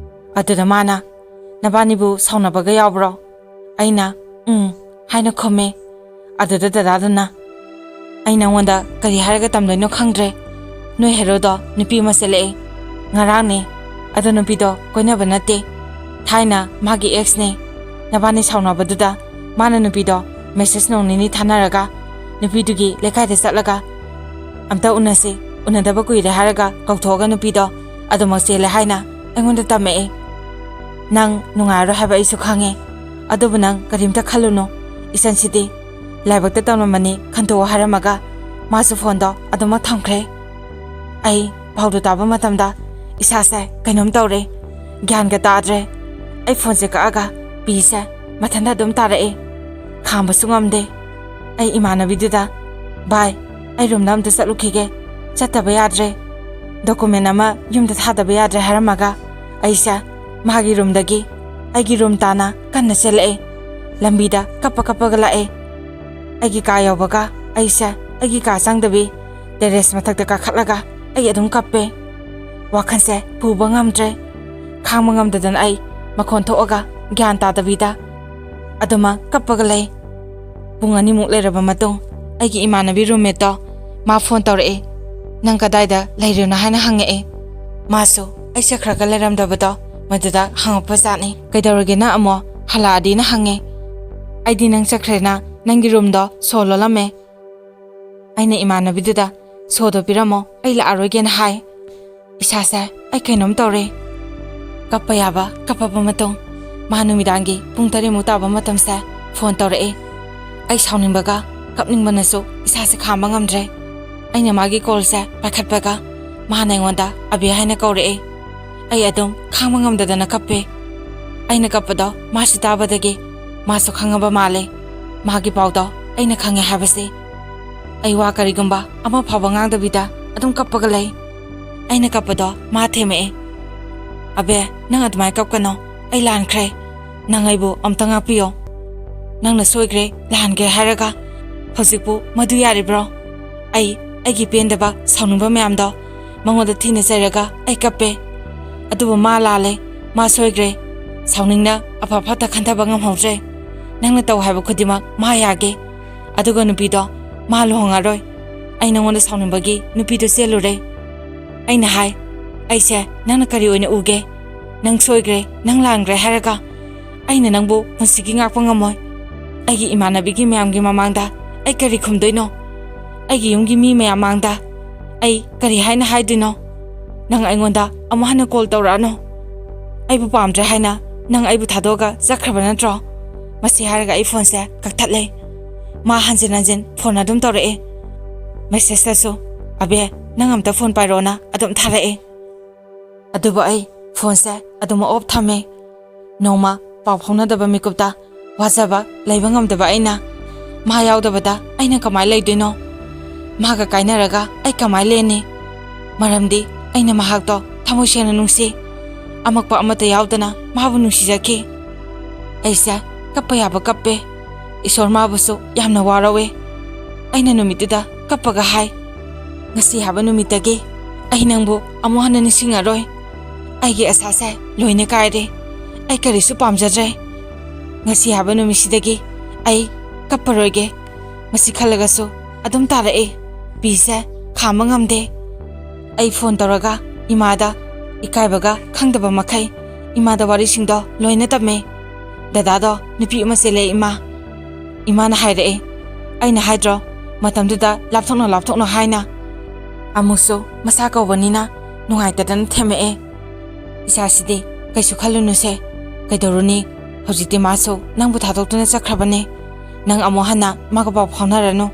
ꯑꯗꯨꯗ ꯃꯥꯅ, "ꯅꯕꯥꯅꯤꯕꯨ ꯁꯥꯎꯅꯕꯒ ꯌꯥꯎꯕ꯭ꯔꯣ?" ꯑꯩꯅ, "ꯎꯝ" ꯍꯥꯏꯅ ꯈꯨꯝꯃꯦ꯫ ꯑꯗꯨꯗ ꯗꯗꯥꯗꯨꯅ, "ꯑꯩ ꯅꯉꯣꯟꯗ ꯀꯔꯤ ꯍꯥꯏꯔꯒ ꯇꯝꯗꯣꯏꯅꯣ ꯈꯪꯗ꯭ꯔꯦ꯫ ꯅꯣꯏ ꯍꯦꯔꯣꯗꯣ ꯅꯨꯄꯤ ꯑꯃ ꯆꯦꯜꯂꯛꯑꯦ꯫ ꯉꯔꯥꯡꯅꯦ꯫ ꯑꯗꯣ ꯅꯨꯄꯤꯗꯣ ꯀꯣꯏꯅꯕ ꯅꯠꯇꯦ꯫ ꯊꯥꯏꯅ ꯃꯥꯒꯤ ꯑꯦꯛꯁꯅꯦ꯫ ꯅꯕꯥꯅꯤ ꯁꯥꯎꯅꯕꯗꯨꯗ ꯃꯥꯅ ꯅꯨꯄꯤꯗꯣ ꯃꯦꯁꯦꯖ ꯅꯣꯡ ꯅꯤꯅꯤ ꯊꯥꯅꯔꯒ ꯅꯨꯄꯤꯗꯨꯒꯤ ꯂꯩꯀꯥꯏꯗ ꯆꯠꯂꯒ "ꯑꯝꯇ ꯎꯅꯁꯤ, ꯎꯅꯗꯕ ꯀꯨꯏꯔꯦ" ꯍꯥꯏꯔꯒ ꯀꯧꯊꯣꯛꯑꯒ ꯅꯨꯄꯤꯗꯣ ꯑꯗꯨꯃꯛ ꯆꯦꯜꯂꯦ ꯍꯥꯏꯅ ꯑꯩꯉꯣꯟꯗ ꯇꯝꯃꯛꯑꯦ꯫ "ꯅꯪ ꯅꯨꯡꯉꯥꯏꯔꯔꯣꯏ ꯍꯥꯏꯕ ꯑꯩꯁꯨ ꯈꯪꯉꯦ, ꯑꯗꯨꯕꯨ ꯅꯪ ꯀꯔꯤꯝꯇ ꯈꯜꯂꯨꯅꯨ꯫ ꯏꯆꯟꯁꯤꯗꯤ ꯂꯥꯏꯕꯛꯇ ꯇꯝꯂꯝꯕꯅꯤ, ꯈꯟꯇꯣꯛꯑꯣ" ꯍꯥꯏꯔꯝꯃꯒ ꯃꯥꯁꯨ ꯐꯣꯟꯗꯣ ꯑꯗꯨꯃꯛ ꯊꯝꯈ꯭ꯔꯦ꯫ ꯑꯩ ꯄꯥꯎꯗꯨ ꯇꯥꯕ ꯃꯇꯝꯗ ꯏꯁꯥꯁꯦ ꯀꯩꯅꯣꯝ ꯇꯧꯔꯦ, ꯒ꯭ꯌꯥꯟꯒ ꯇꯥꯗ꯭ꯔꯦ꯫ ꯑꯩ ꯐꯣꯟꯁꯦ ꯀꯛꯑꯒ ꯄꯤꯁꯦ ꯃꯊꯟꯇ ꯑꯗꯨꯝ ꯇꯥꯔꯛꯑꯦ, ꯈꯥꯝꯕꯁꯨ ꯉꯝꯗꯦ꯫ ꯑꯩ ꯏꯃꯥꯟꯅꯕꯤꯗꯨꯗ, "ꯚꯥꯏ, ꯑꯩ ꯔꯨꯝꯗ ꯑꯝꯇ ꯆꯠꯂꯨꯈꯤꯒꯦ, ꯆꯠꯇꯕ ꯌꯥꯗ꯭ꯔꯦ꯫ ꯗꯣꯀꯨꯃꯦꯟ ꯑꯃ ꯌꯨꯝꯗ ꯊꯥꯗꯕ ꯌꯥꯗ꯭ꯔꯦ" ꯍꯥꯏꯔꯝꯃꯒ ꯑꯩꯁꯦ ꯃꯥꯒꯤ ꯔꯨꯝꯗꯒꯤ ꯑꯩꯒꯤ ꯔꯨꯝ ꯇꯥꯅ ꯀꯟꯅ ꯆꯦꯜꯂꯛꯑꯦ꯫ ꯂꯝꯕꯤꯗ ꯀꯞꯄ ꯀꯞꯄꯒ ꯂꯥꯛꯑꯦ꯫ ꯑꯩꯒꯤ ꯀꯥ ꯌꯧꯕꯒ ꯑꯩꯁꯦ ꯑꯩꯒꯤ ꯀꯥ ꯆꯪꯗꯕꯤ ꯇꯦꯔꯦꯁ ꯃꯊꯛꯇ ꯀꯥꯈꯠꯂꯒ ꯑꯩ ꯑꯗꯨꯝ ꯀꯞꯄꯦ꯫ ꯋꯥꯈꯜꯁꯦ ꯄꯨꯕ ꯉꯝꯗ꯭ꯔꯦ꯫ ꯈꯥꯡꯕ ꯉꯝꯗꯗꯅ ꯑꯩ ꯃꯈꯣꯟ ꯊꯣꯛꯑꯒ ꯒ꯭ꯌꯥꯟ ꯇꯥꯗꯕꯤꯗ ꯑꯗꯨꯃꯛ ꯀꯞꯄꯒ ꯂꯩ꯫ ꯄꯨꯡ ꯑꯅꯤꯃꯨꯛ ꯂꯩꯔꯕ ꯃꯇꯨꯡ ꯑꯩꯒꯤ ꯏꯃꯥꯟꯅꯕꯤ ꯔꯨꯝꯃꯦꯠꯇꯣ ꯃꯥ ꯐꯣꯟ ꯇꯧꯔꯛꯑꯦ꯫ "ꯅꯪ ꯀꯗꯥꯏꯗ ꯂꯩꯔꯤꯅꯣ?" ꯍꯥꯏꯅ ꯍꯪꯉꯛꯑꯦ꯫ ꯃꯥꯁꯨ ꯑꯩ ꯆꯠꯈ꯭ꯔꯒ ꯂꯩꯔꯝꯗꯕꯗꯣ ꯃꯗꯨꯗ ꯍꯪꯉꯛꯄ ꯖꯥꯠꯅꯤ꯫ "ꯀꯩꯗꯧꯔꯒꯦ, ꯅꯪ ꯑꯃꯨꯛ ꯍꯜꯂꯛꯑꯗꯤꯅ?" ꯍꯪꯉꯦ꯫ "ꯑꯩꯗꯤ ꯅꯪ ꯆꯠꯈ꯭ꯔꯦꯅ ꯅꯪꯒꯤ ꯔꯨꯝꯗꯣ ꯁꯣ ꯂꯣꯜꯂꯝꯃꯦ꯫ ꯑꯩꯅ ꯏꯃꯥꯟꯅꯕꯤꯗꯨꯗ ꯁꯣꯗꯣ ꯄꯤꯔꯝꯃꯣ, ꯑꯩ ꯂꯥꯛꯑꯔꯣꯏꯒꯦꯅ" ꯍꯥꯏ꯫ ꯏꯁꯥꯁꯦ ꯑꯩ ꯀꯩꯅꯣꯝ ꯇꯧꯔꯦ꯫ ꯀꯞꯄ ꯌꯥꯕ ꯀꯞꯄꯕ ꯃꯇꯨꯡ ꯃꯥ ꯅꯨꯃꯤꯗꯥꯡꯒꯤ ꯄꯨꯡ ꯇꯔꯦꯠꯃꯨꯛ ꯇꯥꯕ ꯃꯇꯝꯁꯦ ꯐꯣꯟ ꯇꯧꯔꯛꯑꯦ꯫ ꯑꯩ ꯁꯥꯎꯅꯤꯡꯕꯒ ꯀꯞꯅꯤꯡꯕꯅꯁꯨ ꯏꯁꯥꯁꯦ ꯈꯥꯝꯕ ꯉꯝꯗ꯭ꯔꯦ꯫ ꯑꯩꯅ ꯃꯥꯒꯤ ꯀꯣꯜꯁꯦ ꯄꯥꯏꯈꯠꯄꯒ ꯃꯥꯅ ꯑꯩꯉꯣꯟꯗ "ꯑꯕꯦ" ꯍꯥꯏꯅ ꯀꯧꯔꯛꯑꯦ꯫ ꯑꯩ ꯑꯗꯨꯝ ꯈꯥꯡꯕ ꯉꯝꯗꯗꯅ ꯀꯞꯄꯦ꯫ ꯑꯩꯅ ꯀꯞꯄꯗꯣ ꯃꯥꯁꯨ ꯇꯥꯕꯗꯒꯤ ꯃꯥꯁꯨ ꯈꯪꯉꯕ ꯃꯥꯜꯂꯦ꯫ ꯃꯥꯒꯤ ꯄꯥꯎꯗꯣ ꯑꯩꯅ ꯈꯪꯉꯦ ꯍꯥꯏꯕꯁꯤ꯫ ꯑꯩ ꯋꯥ ꯀꯔꯤꯒꯨꯝꯕ ꯑꯃ ꯐꯥꯎꯕ ꯉꯥꯡꯗꯕꯤꯗ ꯑꯗꯨꯝ ꯀꯞꯄꯒ ꯂꯩ꯫ ꯑꯩꯅ ꯀꯞꯄꯗꯣ ꯃꯥ ꯊꯦꯝꯃꯛꯑꯦ꯫ "ꯑꯕꯦ, ꯅꯪ ꯑꯗꯨꯃꯥꯏꯅ ꯀꯞꯀꯅꯣ꯫ ꯑꯩ ꯂꯥꯟꯈ꯭ꯔꯦ꯫ ꯅꯪ ꯑꯩꯕꯨ ꯑꯝꯇ ꯉꯥꯛꯄꯤꯌꯣ꯫ ꯅꯪꯅ ꯁꯣꯏꯈ꯭ꯔꯦ, ꯂꯥꯟꯈ꯭ꯔꯦ ꯍꯥꯏꯔꯒ ꯍꯧꯖꯤꯛꯄꯨ ꯃꯗꯨ ꯌꯥꯔꯤꯕ꯭ꯔꯣ?" ꯑꯩ ꯑꯩꯒꯤ ꯄꯦꯟꯗꯕ, ꯁꯥꯎꯅꯤꯡꯕ ꯃꯌꯥꯝꯗꯣ ꯃꯉꯣꯟꯗ ꯊꯤꯅ ꯆꯩꯔꯒ ꯑꯩ ꯀꯞꯄꯦ꯫ ꯑꯗꯨꯕꯨ ꯃꯥ ꯂꯥꯜꯂꯦ, ꯃꯥ ꯁꯣꯏꯈ꯭ꯔꯦ꯫ ꯁꯥꯎꯅꯤꯡꯅ ꯑꯐ ꯐꯠꯇ ꯈꯟꯊꯕ ꯉꯝꯍꯧꯗ꯭ꯔꯦ꯫ ꯅꯪꯅ ꯇꯧ ꯍꯥꯏꯕ ꯈꯨꯗꯤꯡꯃꯛ ꯃꯥ ꯌꯥꯒꯦ꯫ ꯑꯗꯨꯒ ꯅꯨꯄꯤꯗꯣ ꯃꯥ ꯂꯨꯍꯣꯡꯉꯔꯣꯏ꯫ ꯑꯩ ꯅꯉꯣꯟꯗ ꯁꯥꯎꯅꯤꯡꯕꯒꯤ ꯅꯨꯄꯤꯗꯣ ꯆꯦꯜꯂꯨꯔꯦ꯫ ꯑꯩꯅ ꯍꯥꯏ, "ꯑꯩꯁꯦ ꯅꯪꯅ ꯀꯔꯤ ꯑꯣꯏꯅ ꯎꯒꯦ? ꯅꯪ ꯁꯣꯏꯈ꯭ꯔꯦ, ꯅꯪ ꯂꯥꯟꯈ꯭ꯔꯦ" ꯍꯥꯏꯔꯒ ꯑꯩꯅ ꯅꯪꯕꯨ ꯄꯨꯟꯁꯤꯒꯤ ꯉꯥꯛꯄ ꯉꯝꯃꯣꯏ꯫ ꯑꯩꯒꯤ ꯏꯃꯥꯟꯅꯕꯤꯒꯤ ꯃꯌꯥꯝꯒꯤ ꯃꯃꯥꯡꯗ ꯑꯩ ꯀꯔꯤ ꯈꯨꯝꯗꯣꯏꯅꯣ? ꯑꯩꯒꯤ ꯌꯨꯝꯒꯤ ꯃꯤ ꯃꯌꯥꯝ ꯃꯥꯡꯗ ꯑꯩ ꯀꯔꯤ ꯍꯥꯏꯅ ꯍꯥꯏꯗꯣꯏꯅꯣ? ꯅꯪ ꯑꯩꯉꯣꯟꯗ ꯑꯃꯨꯛ ꯍꯟꯅ ꯀꯣꯜ ꯇꯧꯔꯛꯑꯅꯨ꯫ ꯑꯩꯕꯨ ꯄꯥꯝꯗ꯭ꯔꯦ ꯍꯥꯏꯅ ꯅꯪ ꯑꯩꯕꯨ ꯊꯥꯗꯣꯛꯑꯒ ꯆꯠꯈ꯭ꯔꯕ ꯅꯠꯇ꯭ꯔꯣ? ꯃꯁꯤ ꯍꯥꯏꯔꯒ ꯑꯩ ꯐꯣꯟꯁꯦ ꯀꯛꯊꯠꯂꯦ꯫ ꯃꯥ ꯍꯟꯖꯤꯟ ꯍꯟꯖꯤꯟ ꯐꯣꯟ ꯑꯗꯨꯝ ꯇꯧꯔꯛꯑꯦ꯫ ꯃꯦꯁꯦꯖꯇꯁꯨ, "ꯑꯕꯦ, ꯅꯪ ꯑꯝꯇ ꯐꯣꯟ ꯄꯥꯏꯔꯛꯑꯣꯅ" ꯑꯗꯨꯝ ꯊꯥꯔꯛꯑꯦ꯫ ꯑꯗꯨꯕꯨ ꯑꯩ ꯐꯣꯟꯁꯦ ꯑꯗꯨꯝ ꯑꯣꯐ ꯊꯝꯃꯦ꯫ ꯅꯣꯡꯃ ꯄꯥꯎ ꯐꯥꯎꯅꯗꯕ ꯃꯤꯀꯨꯞꯇ ꯋꯥꯖꯕ ꯂꯩꯕ ꯉꯝꯗꯕ ꯑꯩꯅ, ꯃꯥ ꯌꯥꯎꯗꯕꯗ ꯑꯩꯅ ꯀꯃꯥꯏ ꯂꯩꯗꯣꯏꯅꯣ? ꯃꯥꯒ ꯀꯥꯏꯅꯔꯒ ꯑꯩ ꯀꯃꯥꯏ ꯂꯦꯟꯅꯤ? ꯃꯔꯝꯗꯤ ꯑꯩꯅ ꯃꯍꯥꯛꯇꯣ ꯊꯃꯣꯏ ꯁꯦꯡꯅ ꯅꯨꯡꯁꯤ꯫ ꯑꯃꯛꯄ ꯑꯃꯠꯇ ꯌꯥꯎꯗꯅ ꯃꯥꯕꯨ ꯅꯨꯡꯁꯤꯖꯈꯤ꯫ ꯑꯩꯁꯦ ꯀꯞꯄ ꯌꯥꯕ ꯀꯞꯄꯦ꯫ ꯏꯁꯣꯔ, ꯃꯥꯕꯨꯁꯨ ꯌꯥꯝꯅ ꯋꯥꯔꯧꯋꯦ꯫ ꯑꯩꯅ ꯅꯨꯃꯤꯠꯇꯨꯗ ꯀꯞꯄꯒ ꯍꯥꯏ, "ꯉꯁꯤ ꯍꯥꯏꯕ ꯅꯨꯃꯤꯠꯇꯒꯤ ꯑꯩ ꯅꯪꯕꯨ ꯑꯃꯨꯛ ꯍꯟꯅ ꯅꯤꯡꯁꯤꯡꯉꯔꯣꯏ꯫ ꯑꯩꯒꯤ ꯑꯁꯥꯁꯦ ꯂꯣꯏꯅ ꯀꯥꯏꯔꯦ꯫ ꯑꯩ ꯀꯔꯤꯁꯨ ꯄꯥꯝꯖꯗ꯭ꯔꯦ꯫ ꯉꯁꯤ ꯍꯥꯏꯕ ꯅꯨꯃꯤꯠꯁꯤꯗꯒꯤ ꯑꯩ ꯀꯞꯄꯔꯣꯏꯒꯦ"꯫ ꯃꯁꯤ ꯈꯜꯂꯒꯁꯨ ꯑꯗꯨꯝ ꯇꯥꯔꯛꯑꯦ꯫ ꯄꯤꯁꯦ ꯈꯥꯝꯕ ꯉꯝꯗꯦ꯫ ꯑꯩ ꯐꯣꯟ ꯇꯧꯔꯒ ꯏꯃꯥꯗ ꯏꯀꯥꯏꯕꯒ ꯈꯪꯗꯕ ꯃꯈꯩ ꯏꯃꯥꯗ ꯋꯥꯔꯤꯁꯤꯡꯗꯣ ꯂꯣꯏꯅ ꯇꯝꯃꯦ꯫ "ꯗꯗꯥꯗꯣ ꯅꯨꯄꯤ ꯑꯃ ꯆꯦꯜꯂꯦ ꯏꯃꯥ"꯫ ꯏꯃꯥꯅ ꯍꯥꯏꯔꯛꯑꯦ꯫ "ꯑꯩꯅ ꯍꯥꯏꯗ꯭ꯔꯣ ꯃꯇꯝꯗꯨꯗ ꯂꯥꯞꯊꯣꯛꯅ ꯂꯥꯞꯊꯣꯛꯅ ꯍꯥꯏꯅ?" ꯑꯃꯨꯛꯁꯨ ꯃꯁꯥ ꯀꯧꯕꯅꯤꯅ ꯅꯨꯡꯉꯥꯏꯇꯗꯅ ꯊꯦꯝꯃꯛꯑꯦ꯫ "ꯏꯆꯥꯁꯤꯗꯤ ꯀꯩꯁꯨ ꯈꯜꯂꯨꯅꯨꯁꯦ꯫ ꯀꯩꯗꯧꯔꯨꯅꯤ? ꯍꯧꯖꯤꯛꯇꯤ ꯃꯥꯁꯨ ꯅꯪꯕꯨ ꯊꯥꯗꯣꯛꯇꯨꯅ ꯆꯠꯈ꯭ꯔꯕꯅꯦ꯫ ꯅꯪ ꯑꯃꯨꯛ ꯍꯟꯅ ꯃꯥꯒ ꯄꯥꯎ ꯐꯥꯎꯅꯔꯅꯨ꯫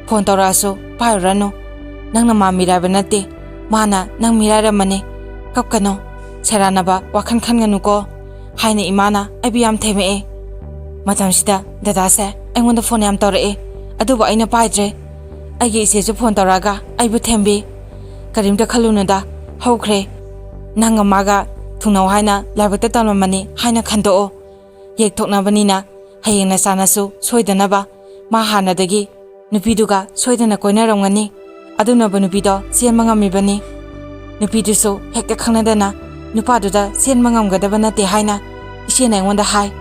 ꯐꯣꯟ ꯇꯧꯔꯛꯑꯁꯨ ꯄꯥꯏꯔꯨꯔꯅꯨ꯫ ꯅꯪꯅ ꯃꯥ ꯃꯤꯔꯥꯏꯕ ꯅꯠꯇꯦ꯫ ꯃꯥꯅ ꯅꯪ ꯃꯤꯔꯥꯏꯔꯝꯕꯅꯦ꯫ ꯀꯞꯀꯅꯨ꯫ ꯁꯦꯔꯥꯟꯅꯕ ꯋꯥꯈꯜ ꯈꯟꯒꯅꯨꯀꯣ" ꯍꯥꯏꯅ ꯏꯃꯥꯅ ꯑꯩꯕꯨ ꯌꯥꯝ ꯊꯦꯝꯃꯛꯑꯦ꯫ ꯃꯇꯝꯁꯤꯗ ꯗꯗꯥꯁꯦ ꯑꯩꯉꯣꯟꯗ ꯐꯣꯟ ꯌꯥꯝ ꯇꯧꯔꯛꯑꯦ꯫ ꯑꯗꯨꯕꯨ ꯑꯩꯅ ꯄꯥꯏꯗ꯭ꯔꯦ꯫ ꯑꯩꯒꯤ ꯏꯆꯦꯁꯨ ꯐꯣꯟ ꯇꯧꯔꯛꯑꯒ ꯑꯩꯕꯨ ꯊꯦꯝꯕꯤ꯫ "ꯀꯔꯤꯝꯇ ꯈꯜꯂꯨꯅꯨꯗ, ꯍꯧꯈ꯭ꯔꯦ꯫ ꯅꯪꯒ ꯃꯥꯒ ꯊꯨꯡꯅꯧ ꯍꯥꯏꯅ ꯂꯥꯏꯕꯛꯇ ꯇꯝꯂꯝꯕꯅꯤ ꯍꯥꯏꯅ ꯈꯟꯗꯣꯛꯑꯣ꯫ ꯌꯦꯛꯊꯣꯛꯅꯕꯅꯤꯅ ꯍꯌꯦꯡ ꯅꯆꯥꯅꯁꯨ ꯁꯣꯏꯗꯅꯕ ꯃꯥ ꯍꯥꯟꯅꯗꯒꯤ ꯅꯨꯄꯤꯗꯨꯒ ꯁꯣꯏꯗꯅ ꯀꯣꯏꯅꯔꯝꯒꯅꯤ꯫ ꯑꯗꯨꯅꯕꯨ ꯅꯨꯄꯤꯗꯣ ꯆꯦꯟꯕ ꯉꯝꯃꯤꯕꯅꯤ꯫ ꯅꯨꯄꯤꯗꯨꯁꯨ ꯍꯦꯛꯇ ꯈꯪꯅꯗꯅ ꯅꯨꯄꯥꯗꯨꯗ ꯆꯦꯟꯕ ꯉꯝꯒꯗꯕ ꯅꯠꯇꯦ" ꯍꯥꯏꯅ ꯏꯆꯦꯅ ꯑꯩꯉꯣꯟꯗ ꯍꯥꯏ꯫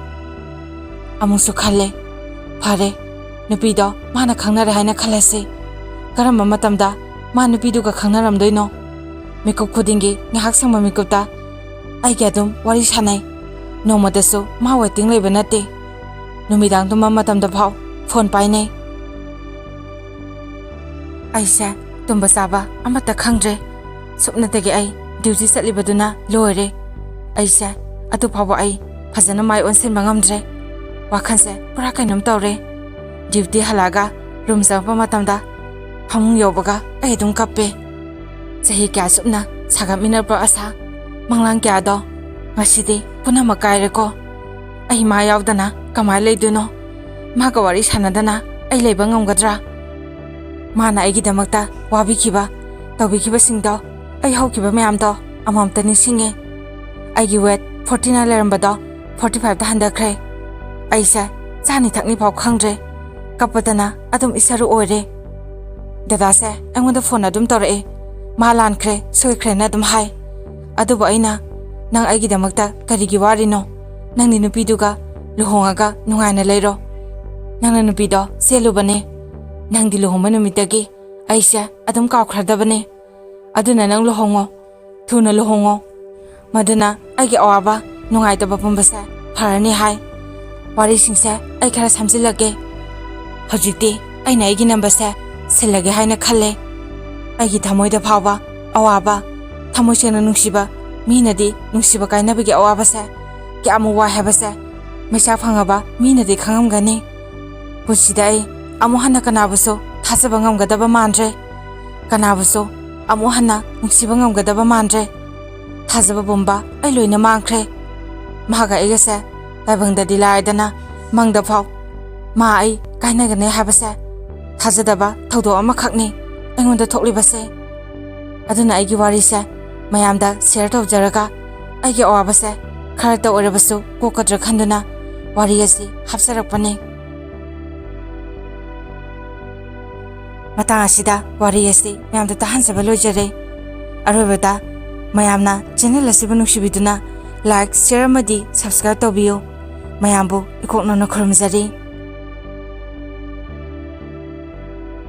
ꯑꯃꯨꯛꯁꯨ ꯈꯜꯂꯦ, "ꯐꯔꯦ, ꯅꯨꯄꯤꯗꯣ ꯃꯥꯅ ꯈꯪꯅꯔꯦ ꯍꯥꯏꯅ ꯈꯜꯂꯁꯤ꯫ ꯀꯔꯝꯕ ꯃꯇꯝꯗ ꯃꯥ ꯅꯨꯄꯤꯗꯨꯒ ꯈꯪꯅꯔꯝꯗꯣꯏꯅꯣ?" ꯃꯤꯀꯨꯞ ꯈꯨꯗꯤꯡꯒꯤ ꯉꯥꯏꯍꯥꯛ ꯁꯪꯕ ꯃꯤꯀꯨꯞꯇ ꯑꯩꯒꯤ ꯑꯗꯨꯝ ꯋꯥꯔꯤ ꯁꯥꯟꯅꯩ꯫ ꯅꯣꯡꯃꯇꯁꯨ ꯃꯥ ꯋꯦꯇꯤꯡ ꯂꯩꯕ ꯅꯠꯇꯦ꯫ ꯅꯨꯃꯤꯗꯥꯡ ꯇꯨꯝꯕ ꯃꯇꯝꯗ ꯐꯥꯎ ꯐꯣꯟ ꯄꯥꯏꯅꯩ꯫ ꯑꯩꯁꯦ ꯇꯨꯝꯕ ꯆꯥꯕ ꯑꯃꯠꯇ ꯈꯪꯗ꯭ꯔꯦ꯫ ꯁꯨꯞꯅꯇꯒꯤ ꯑꯩ ꯗ꯭ꯌꯨꯇꯤ ꯆꯠꯂꯤꯕꯗꯨꯅ ꯂꯣꯏꯔꯦ꯫ ꯑꯩꯁꯦ ꯑꯗꯨ ꯐꯥꯎꯕ ꯑꯩ ꯐꯖꯅ ꯃꯥꯏ ꯑꯣꯟꯁꯤꯟꯕ ꯉꯝꯗ꯭ꯔꯦ꯫ ꯋꯥꯈꯜꯁꯦ ꯄꯨꯔꯥ ꯀꯩꯅꯣꯝ ꯇꯧꯔꯦ꯫ ꯗ꯭ꯌꯨꯇꯤ ꯍꯜꯂꯛꯑꯒ ꯔꯨꯝ ꯆꯪꯉꯛꯄ ꯃꯇꯝꯗ ꯐꯃꯨꯡ ꯌꯧꯕꯒ ꯑꯩ ꯑꯗꯨꯝ ꯀꯞꯄꯦ꯫ ꯆꯍꯤ ꯀꯌꯥ ꯆꯨꯞꯅ ꯁꯥꯒꯠꯃꯤꯟꯅꯔꯛꯄ ꯑꯁꯥ ꯃꯪꯂꯥꯟ ꯀꯌꯥꯗꯣ ꯉꯁꯤꯗꯤ ꯄꯨꯝꯅꯃꯛ ꯀꯥꯏꯔꯦꯀꯣ꯫ ꯑꯩ ꯃꯥ ꯌꯥꯎꯗꯅ ꯀꯃꯥꯏꯅ ꯂꯩꯗꯣꯏꯅꯣ? ꯃꯥꯒ ꯋꯥꯔꯤ ꯁꯥꯟꯅꯗꯅ ꯑꯩ ꯂꯩꯕ ꯉꯝꯒꯗ꯭ꯔꯥ? ꯃꯥꯅ ꯑꯩꯒꯤꯗꯃꯛꯇ ꯋꯥꯕꯤꯈꯤꯕ, ꯇꯧꯕꯤꯈꯤꯕꯁꯤꯡꯗꯣ, ꯑꯩ ꯍꯧꯈꯤꯕ ꯃꯌꯥꯝꯗꯣ ꯑꯃꯃꯝꯇ ꯅꯤꯡꯁꯤꯡꯉꯦ꯫ ꯑꯩꯒꯤ ꯋꯦꯠ ꯐꯣꯔꯇꯤ ꯅꯥꯏꯟ ꯂꯩꯔꯝꯕꯗꯣ ꯐꯣꯔꯇꯤ ꯐꯥꯏꯚꯇ ꯍꯟꯊꯈ꯭ꯔꯦ꯫ ꯑꯩꯁꯦ ꯆꯥꯅꯤ ꯊꯛꯅꯤ ꯐꯥꯎ ꯈꯪꯗ꯭ꯔꯦ꯫ ꯀꯞꯄꯗꯅ ꯑꯗꯨꯝ ꯏꯁꯥꯔꯨ ꯑꯣꯏꯔꯦ꯫ ꯗꯗꯥꯁꯦ ꯑꯩꯉꯣꯟꯗ ꯐꯣꯟ ꯑꯗꯨꯝ ꯇꯧꯔꯛꯑꯦ꯫ ꯃꯥ ꯂꯥꯟꯈ꯭ꯔꯦ, ꯁꯣꯏꯈ꯭ꯔꯦꯅ ꯑꯗꯨꯝ ꯍꯥꯏ꯫ ꯑꯗꯨꯕꯨ ꯑꯩꯅ, "ꯅꯪ ꯑꯩꯒꯤꯗꯃꯛꯇ ꯀꯔꯤꯒꯤ ꯋꯥꯔꯤꯅꯣ? ꯅꯪꯗꯤ ꯅꯨꯄꯤꯗꯨꯒ ꯂꯨꯍꯣꯡꯉꯒ ꯅꯨꯡꯉꯥꯏꯅ ꯂꯩꯔꯣ꯫ ꯅꯪꯅ ꯅꯨꯄꯤꯗꯣ ꯆꯦꯜꯂꯨꯕꯅꯦ꯫ ꯅꯪꯗꯤ ꯂꯨꯍꯣꯡꯕ ꯅꯨꯃꯤꯠꯇꯒꯤ ꯑꯩꯁꯦ ꯑꯗꯨꯝ ꯀꯥꯎꯈ꯭ꯔꯗꯕꯅꯦ꯫ ꯑꯗꯨꯅ ꯅꯪ ꯂꯨꯍꯣꯡꯉꯣ, ꯊꯨꯅ ꯂꯨꯍꯣꯡꯉꯣ꯫ ꯃꯗꯨꯅ ꯑꯩꯒꯤ ꯑꯋꯥꯕ, ꯅꯨꯡꯉꯥꯏꯇꯕ ꯄꯨꯝꯕꯁꯦ ꯐꯔꯅꯤ" ꯍꯥꯏ꯫ ꯋꯥꯔꯤꯁꯤꯡꯁꯦ ꯑꯩ ꯈꯔ ꯁꯝꯖꯤꯜꯂꯛꯀꯦ꯫ ꯍꯧꯖꯤꯛꯇꯤ ꯑꯩꯅ ꯑꯩꯒꯤ ꯅꯝꯕꯔꯁꯦ ꯁꯤꯜꯂꯒꯦ ꯍꯥꯏꯅ ꯈꯜꯂꯦ꯫ ꯑꯩꯒꯤ ꯊꯃꯣꯏꯗ ꯐꯥꯎꯕ ꯑꯋꯥꯕ, ꯊꯃꯣꯏ ꯁꯦꯡꯅ ꯅꯨꯡꯁꯤꯕ ꯃꯤꯅꯗꯤ ꯅꯨꯡꯁꯤꯕ ꯀꯥꯏꯅꯕꯒꯤ ꯑꯋꯥꯕꯁꯦ ꯀꯌꯥꯃꯨꯛ ꯋꯥꯏ ꯍꯥꯏꯕꯁꯦ ꯃꯩꯁꯥ ꯐꯪꯉꯕ ꯃꯤꯅꯗꯤ ꯈꯪꯉꯝꯒꯅꯤ꯫ ꯄꯨꯟꯁꯤꯗ ꯑꯩ ꯑꯃꯨꯛ ꯍꯟꯅ ꯀꯅꯥꯕꯨꯁꯨ ꯊꯥꯖꯕ ꯉꯝꯒꯗꯕ ꯃꯥꯟꯗ꯭ꯔꯦ꯫ ꯀꯅꯥꯕꯨꯁꯨ ꯑꯃꯨꯛ ꯍꯟꯅ ꯅꯨꯡꯁꯤꯕ ꯉꯝꯒꯗꯕ ꯃꯥꯟꯗ꯭ꯔꯦ꯫ ꯊꯥꯖꯕ ꯄꯨꯝꯕ ꯑꯩ ꯂꯣꯏꯅ ꯃꯥꯡꯈ꯭ꯔꯦ꯫ ꯃꯍꯥꯛꯀ ꯑꯩꯒꯁꯦ ꯇꯥꯏꯕꯪꯗꯗꯤ ꯂꯥꯏꯗꯅ, ꯃꯪꯗ ꯐꯥꯎ ꯃꯥ ꯑꯩ ꯀꯥꯏꯅꯒꯅꯤ ꯍꯥꯏꯕꯁꯦ ꯊꯥꯖꯗꯕ ꯊꯧꯗꯣꯛ ꯑꯃꯈꯛꯅꯤ ꯑꯩꯉꯣꯟꯗ ꯊꯣꯛꯂꯤꯕꯁꯦ꯫ ꯑꯗꯨꯅ ꯑꯩꯒꯤ ꯋꯥꯔꯤꯁꯦ ꯃꯌꯥꯝꯗ ꯁꯤꯌꯔ ꯇꯧꯖꯔꯒ ꯑꯩꯒꯤ ꯑꯋꯥꯕꯁꯦ ꯈꯔꯇ ꯑꯣꯏꯔꯕꯁꯨ ꯀꯣꯛꯀꯗ꯭ꯔꯥ ꯈꯟꯗꯨꯅ ꯋꯥꯔꯤ ꯑꯁꯤ ꯍꯥꯞꯆꯔꯛꯄꯅꯤ꯫ ꯃꯇꯥꯡ ꯑꯁꯤꯗ ꯋꯥꯔꯤ ꯑꯁꯤ ꯃꯌꯥꯝꯗ ꯇꯥꯍꯟꯖꯕ ꯂꯣꯏꯖꯔꯦ꯫ ꯑꯔꯣꯏꯕꯗ ꯃꯌꯥꯝꯅ ꯆꯦꯅꯦꯜ ꯑꯁꯤꯕꯨ ꯅꯨꯡꯁꯤꯕꯤꯗꯨꯅ ꯂꯥꯏꯛ, ꯁꯤꯌꯔ ꯑꯃꯗꯤ ꯁꯕꯁꯀ꯭ꯔꯥꯏꯕ ꯇꯧꯕꯤꯌꯨ꯫ ꯃꯌꯥꯝꯕꯨ ꯏꯀꯣꯛꯅꯅ ꯈꯨꯔꯨꯝꯖꯔꯤ꯫